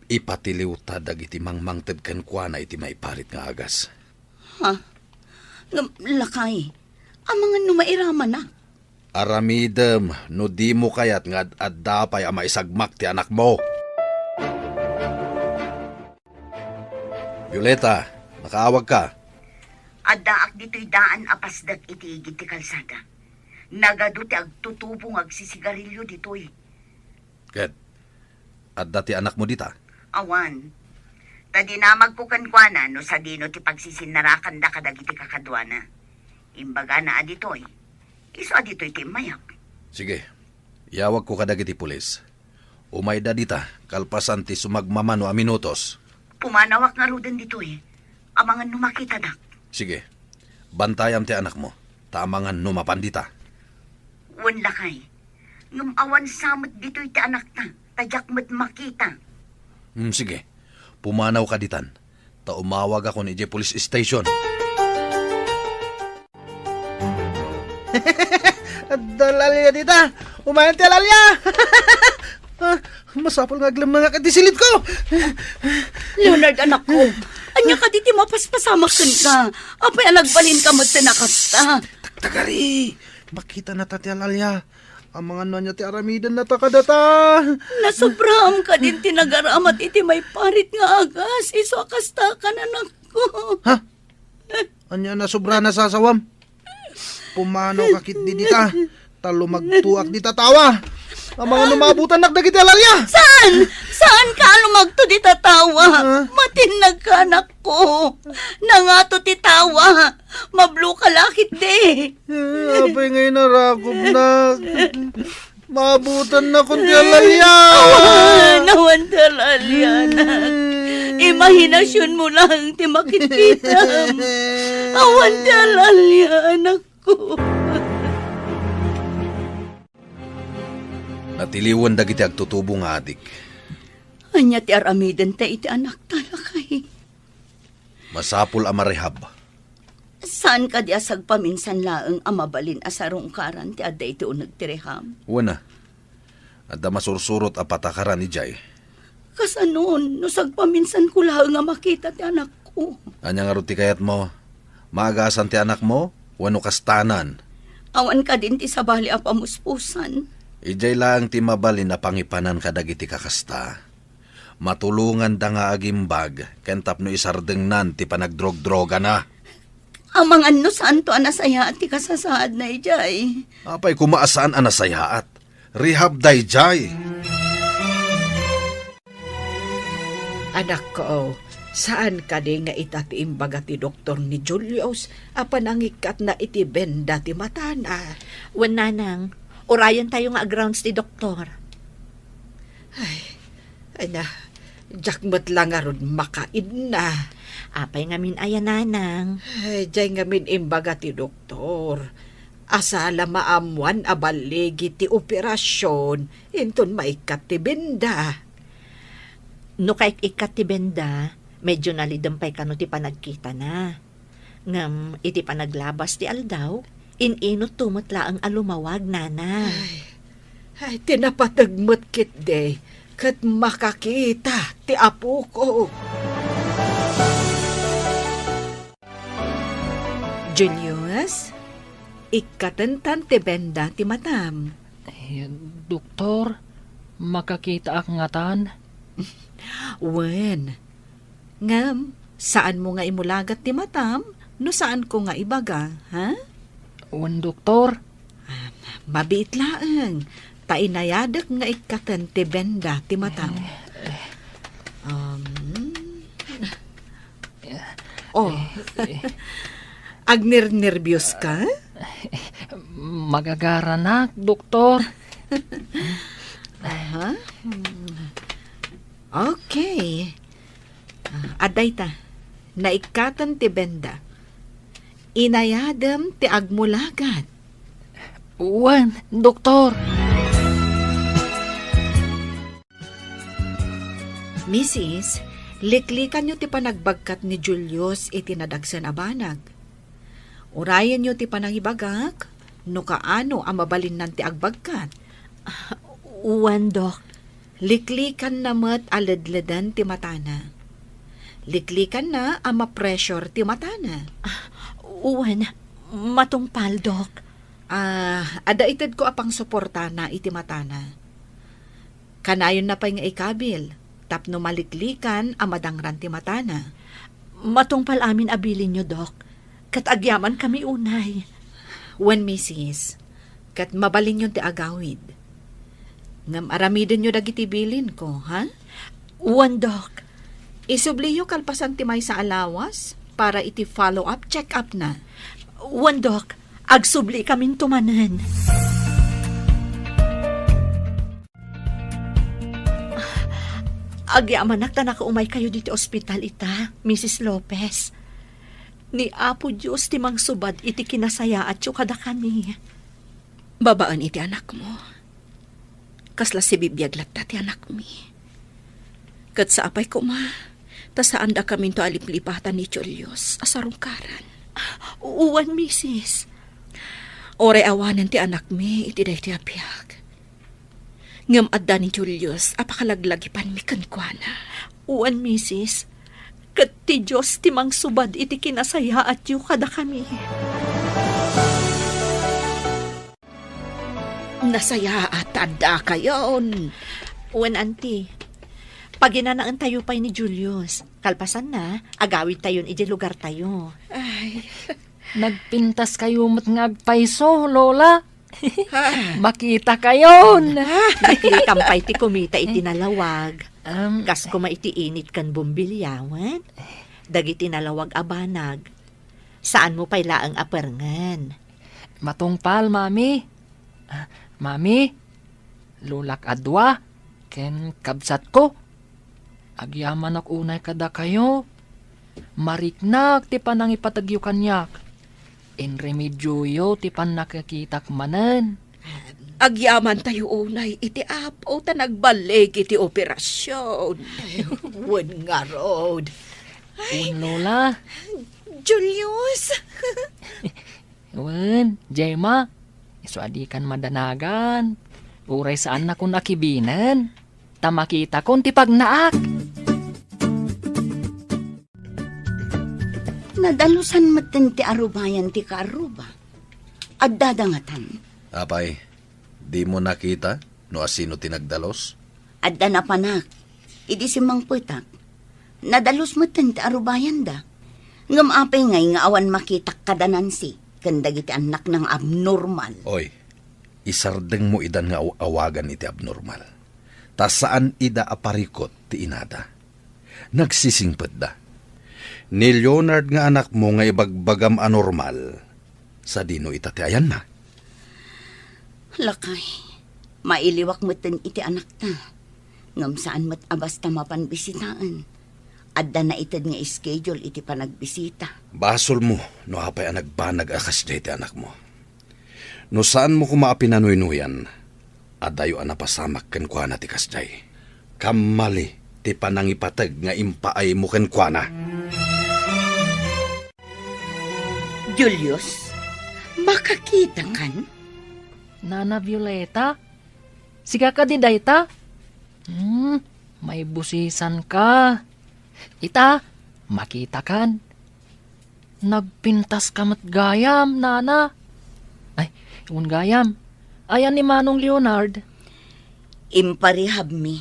Ipatiliwta dagiti mangmangted kenkuana iti maiparit nga agas. Ha? Ngem, lakay, amangan no mairamana? Aramidem no dimo kayat nga ad-adda pay a maisagmak ti anakmo. Violeta, nakaawagka. Addaak ditoy daan a pasdek iti igid ti kalsada. Nagadu ti agtutubo nga agsisigarilio ditoy. Ket adda ti anakmo dita? Awan. Ta dinamagko kenkuana no sadino ti pagsisinnarakanda kadagiti kakaduana. Imbagana a ditoy. Isu a ditoy ti immayak. Sige. Iyawagko kadagiti pulis. Umayda dita, kalpasan ti sumagmamano a minutos. Pumanawak ngaruden ditoy. Amangan no makitadak. Sige. Bantayam ti anakmo, ta amangan no mapan dita. Wen, lakay. Ngem awan sa met ditoy ti anakta, ta diak met makita. Hmm, sige. Pumanawka ditan, ta umawagakon idiay police station. Adda lalia dita. Umayan ti alalia. Ah, masapul nga aglemnengak iti silidko. Leonard, anakko, ania kadi ti mapaspasamak kenka? Apay a nagbalinka met ti nakasta? Tagtagari, makita na ta ti alalia. Amangan no ania ti aramidennata kadata. Nasobraam kadin ti nagaramat iti maiparit nga agas, isu a kasta kan anakko. Ha? Ania nasobra na sasawam? Pumanawka ketdi dita, ta lumagtoak dita tawa. Amangan no maabutannak dagiti alalia. Saan? Saanka a lumagto dita tawa? Ha? Matinnagka, anakko. Nangato ti tawa. Mabloka la ketdi. Eh, apay nga inarakopnak? Maabutannakon ti alalia. Awan, awan ti alalia, anak. Imahinasionmo lang ti makitkitam. Awan ti alalia, anakko. Natiliwen dagiti agtutubo nga adik. Ania ti aramidenta iti anakta, lakay? Masapul a marehab. Saan kadi a sagpaminsan laeng a mabalin a sarungkaran ti adda iti uneg ti rehab? Wen a, adda masursurot a patakaran idiay. Kasanon no sagpaminsanko laeng a makita ti anakko? Ania ngarud ti kayatmo? Maagasan ti anakmo wenno kastanan? Awan kadin ti sabali a pamuspusan. Idiay laeng ti mabalin a pangipanan kadagiti kakasta. Matulonganda nga agimbag ken tapno isardengnan ti panagdrogdrogana. Amangan no saanto a nasayaat ti kasasaadna idiay. Apay koma a saan a nasayaat? Rehab daydiay. Anakko, saan kadi nga ita ti imbaga ti doktor ni Julius a panangikkatna iti benda ti matana? Wen, nanang, urayentayo nga agrounds ti doktor. Ay, ay na, diak met la ngarud makaidna. Apay ngamin aya, nanang? Ay, diay ngamin imbaga ti doktor a saan la maammoan a balligi ti operasyon inton maikkat ti benda. No kaik-ikkat ti benda, medyo nalidem pay kano ti panagkitana. Ngem iti panaglabas ti aldaw, in-inutto met laeng a lumawag, nana. Ay, ay, ti napateg met ketdi, ket makakita ti apoko. Julius, ikkatentan ti benda ti matam. Eh, doktor, makakitaak ngatan? Wen. Ngem, saanmo nga imulagat ti matam no saanko nga ibaga, ha? Wen, doktor. Ah, mabiit laeng, ta inayadek nga ikkaten ti benda ti matam. Eh, eh. Um, oh. Eh, eh. Agnernerbios ka? Magagaranak, doktor. Aha. Hmm. Okay. Ah, adda ita. Naikkaten ti benda. Inayadem ti agmulagat. Wen, doktor. Misis, liklikanyo ti panagbagkat ni Julius iti nadagsen a banag. Urayenyo ti panangibagak no kaano a mabalinnan ti agbagkat. Wen, Dok. Liklikanna met a ledleden ti matana. Liklikanna a ma-pressure ti matana. Wen, matungpal, Dok. Ah, adda itedko a pangsuportana iti matana. Kanayonna pay nga ikabil tapno maliklikan a madangran ti matana. Matungpal amin a bilinyo, Dok. Ket agyamankami unay. Wen, misis, ket mabalinyon ti agawid. Ngem aramidenyo dagiti bilinko, ha? Wen, Dok. Isubliyo kalpasan ti maysa a lawas para iti follow-up check-up na. Wen, Dok. Agsubli kaminto manen. Agyamanak ta nakaumaykayo ditoy ospital ita, Misis Lopez. Ni Apo Dios ti mangsubad iti kinasayaatyo kadakami. Babaen iti anakmo, kasla sibibiag latta ti anakmi. Ket sapay koma, ta saandakaminto a liplipatan ni Julius a sarungkaran. Wen, misis. Uray awanen ti anakmi iti daytoy a biag. Ngem adda ni Julius a pakalaglagipanmi kenkuana. Wen, misis. Ket ti Dios ti mangsubad iti kinasayaatyo kadakami. Nasayaat ta addakayon. Wen, anti. Paginanaentayo pay ni Julius. Kalpasanna, agawidtayon idiay lugartayo. Ay. Nagpintaskayo met nga agpayso, Lola. Ha? Makitakayon. Liklikan pay ti kumita iti nalawag. Am. Kas koma iti init ken bumbilyawan. Dagiti nalawag a banag, saanmo pay laeng a perngen. Matungpal, Mami. Ah, Mami, lolak a dua, ken kabsatko. Agyamanak unay kadakayo. Mariknak ti panangipategyo kaniak. Inremedioyo ti pannakikitak manen. Agyamantayo unay iti Apo ta nagballig iti operasyon. Wen ngarud. Wen, Lola. Julius! Wen, Gemma, isu a dikan madanagan. Uray saannakon a kibinen, ta makitakon ti pagnaak. Nadalusan metten ti arubayan ti kaarruba. Addada ngatan. Apay, dimo nakita no asino ti nagdalus? Adda napanak. Idi simmangpetak, nadalus metten ti arubayanda. Ngem apay ngay nga awan makitak kada Nancy ken dagiti annakna nga abnormal? Oy, isardengmo idan nga aw-awagan iti abnormal. Ta saan ida a parikut ti inada. Nagsisingpetda. Ni Leonard nga anakmo nga ibagbagam a normal, sadino ita ti ayanna? Lakay, mailiwak metten iti anakta. Ngem saan met a basta mapan bisitaen. Adda naited nga schedule iti panagbisita. Basolmo no apay a nagbanag a kasdiay ti anakmo. No saanmo koma a pinanuynoyan, adayo a napasamak kenkuana ti kasdiay. Kammali ti panangipateg nga impaaymo kenkuana. Julius, makakitakan? Nana Violeta, sika kadi dayta? Hmm, maibusisan ka. Ita, makitakan. Nagpintas ka met gayam, nana. Ay, un gayam. Ayan ni Manong Leonard. Imparihabmi.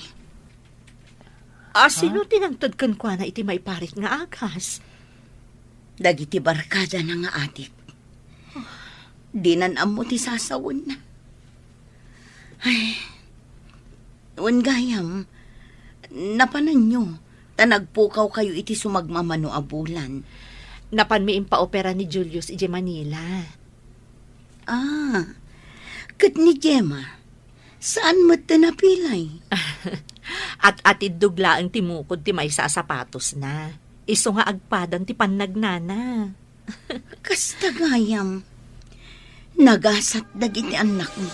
Asino ti nangted kenkuana iti maiparit nga agas? Dagiti barkadana nga adik. Dinan ammo ti sasawenna. Ay, wen gayam, napananyo, ta nagpukawkayo iti sumagmamano a bulan. Napanmi impaopera ni Julius idiay Manila. Ah, Ket ni Gemma, saan met ti napilay? At-atiddog laeng ti mukod ti maysa a sapatosna. Isu nga agpadan ti pannagnana. Kasta gayam, nagasat dagiti annakmo.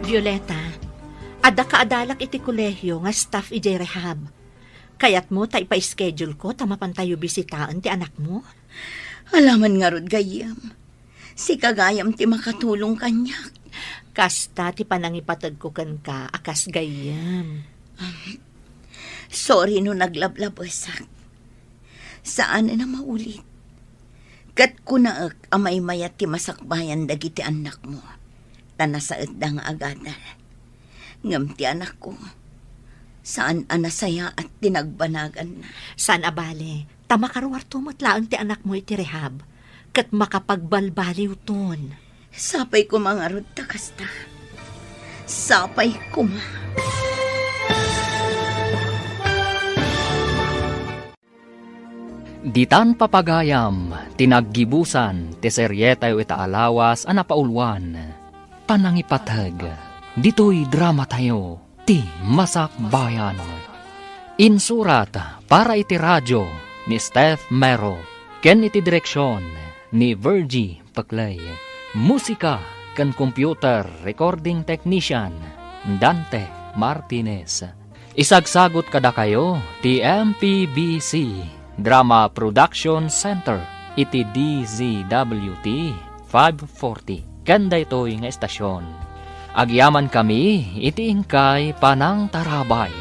Violeta, adda kaadalak iti kolehio nga staff idiay rehab. Kayatmo ta ipa-schedule ko ta mapantayo bisitaen ti anakmo? Alaman ngarud gayyem. Sika gayam ti makatulong kaniak. Kasta ti panangipategko kenka a kas gayyem. Sorry no naglablabesak. Saan a maulit. Ket kunaek a maymayat ti masakbayan dagiti annakmo, ta nasaedda nga agadal. Ngem ti anakko, saan a nasayaat ti nagbanaganna. Saan a bale, ta makaruarto met laeng ti anakmo iti rehab, ket makapagbalbaliwton. Sapay koma ngarud ta kasta. Sapay koma. Ditan papagayam ti naggibusan ti serietayo ita a lawas a napauluan, Panangipateg, ditoy dramatayo ti Masakbayan. Insurat para iti radio ni Steph Mero ken iti direksion ni Virgie Peclay. Musika ken computer recording technician, Dante Martinez. Isagsagut kadakayo ti M P B C Drama Production Center iti D Z W T five forty ken daytoy nga estasion. Agyamankami iti inkay panangtarabay.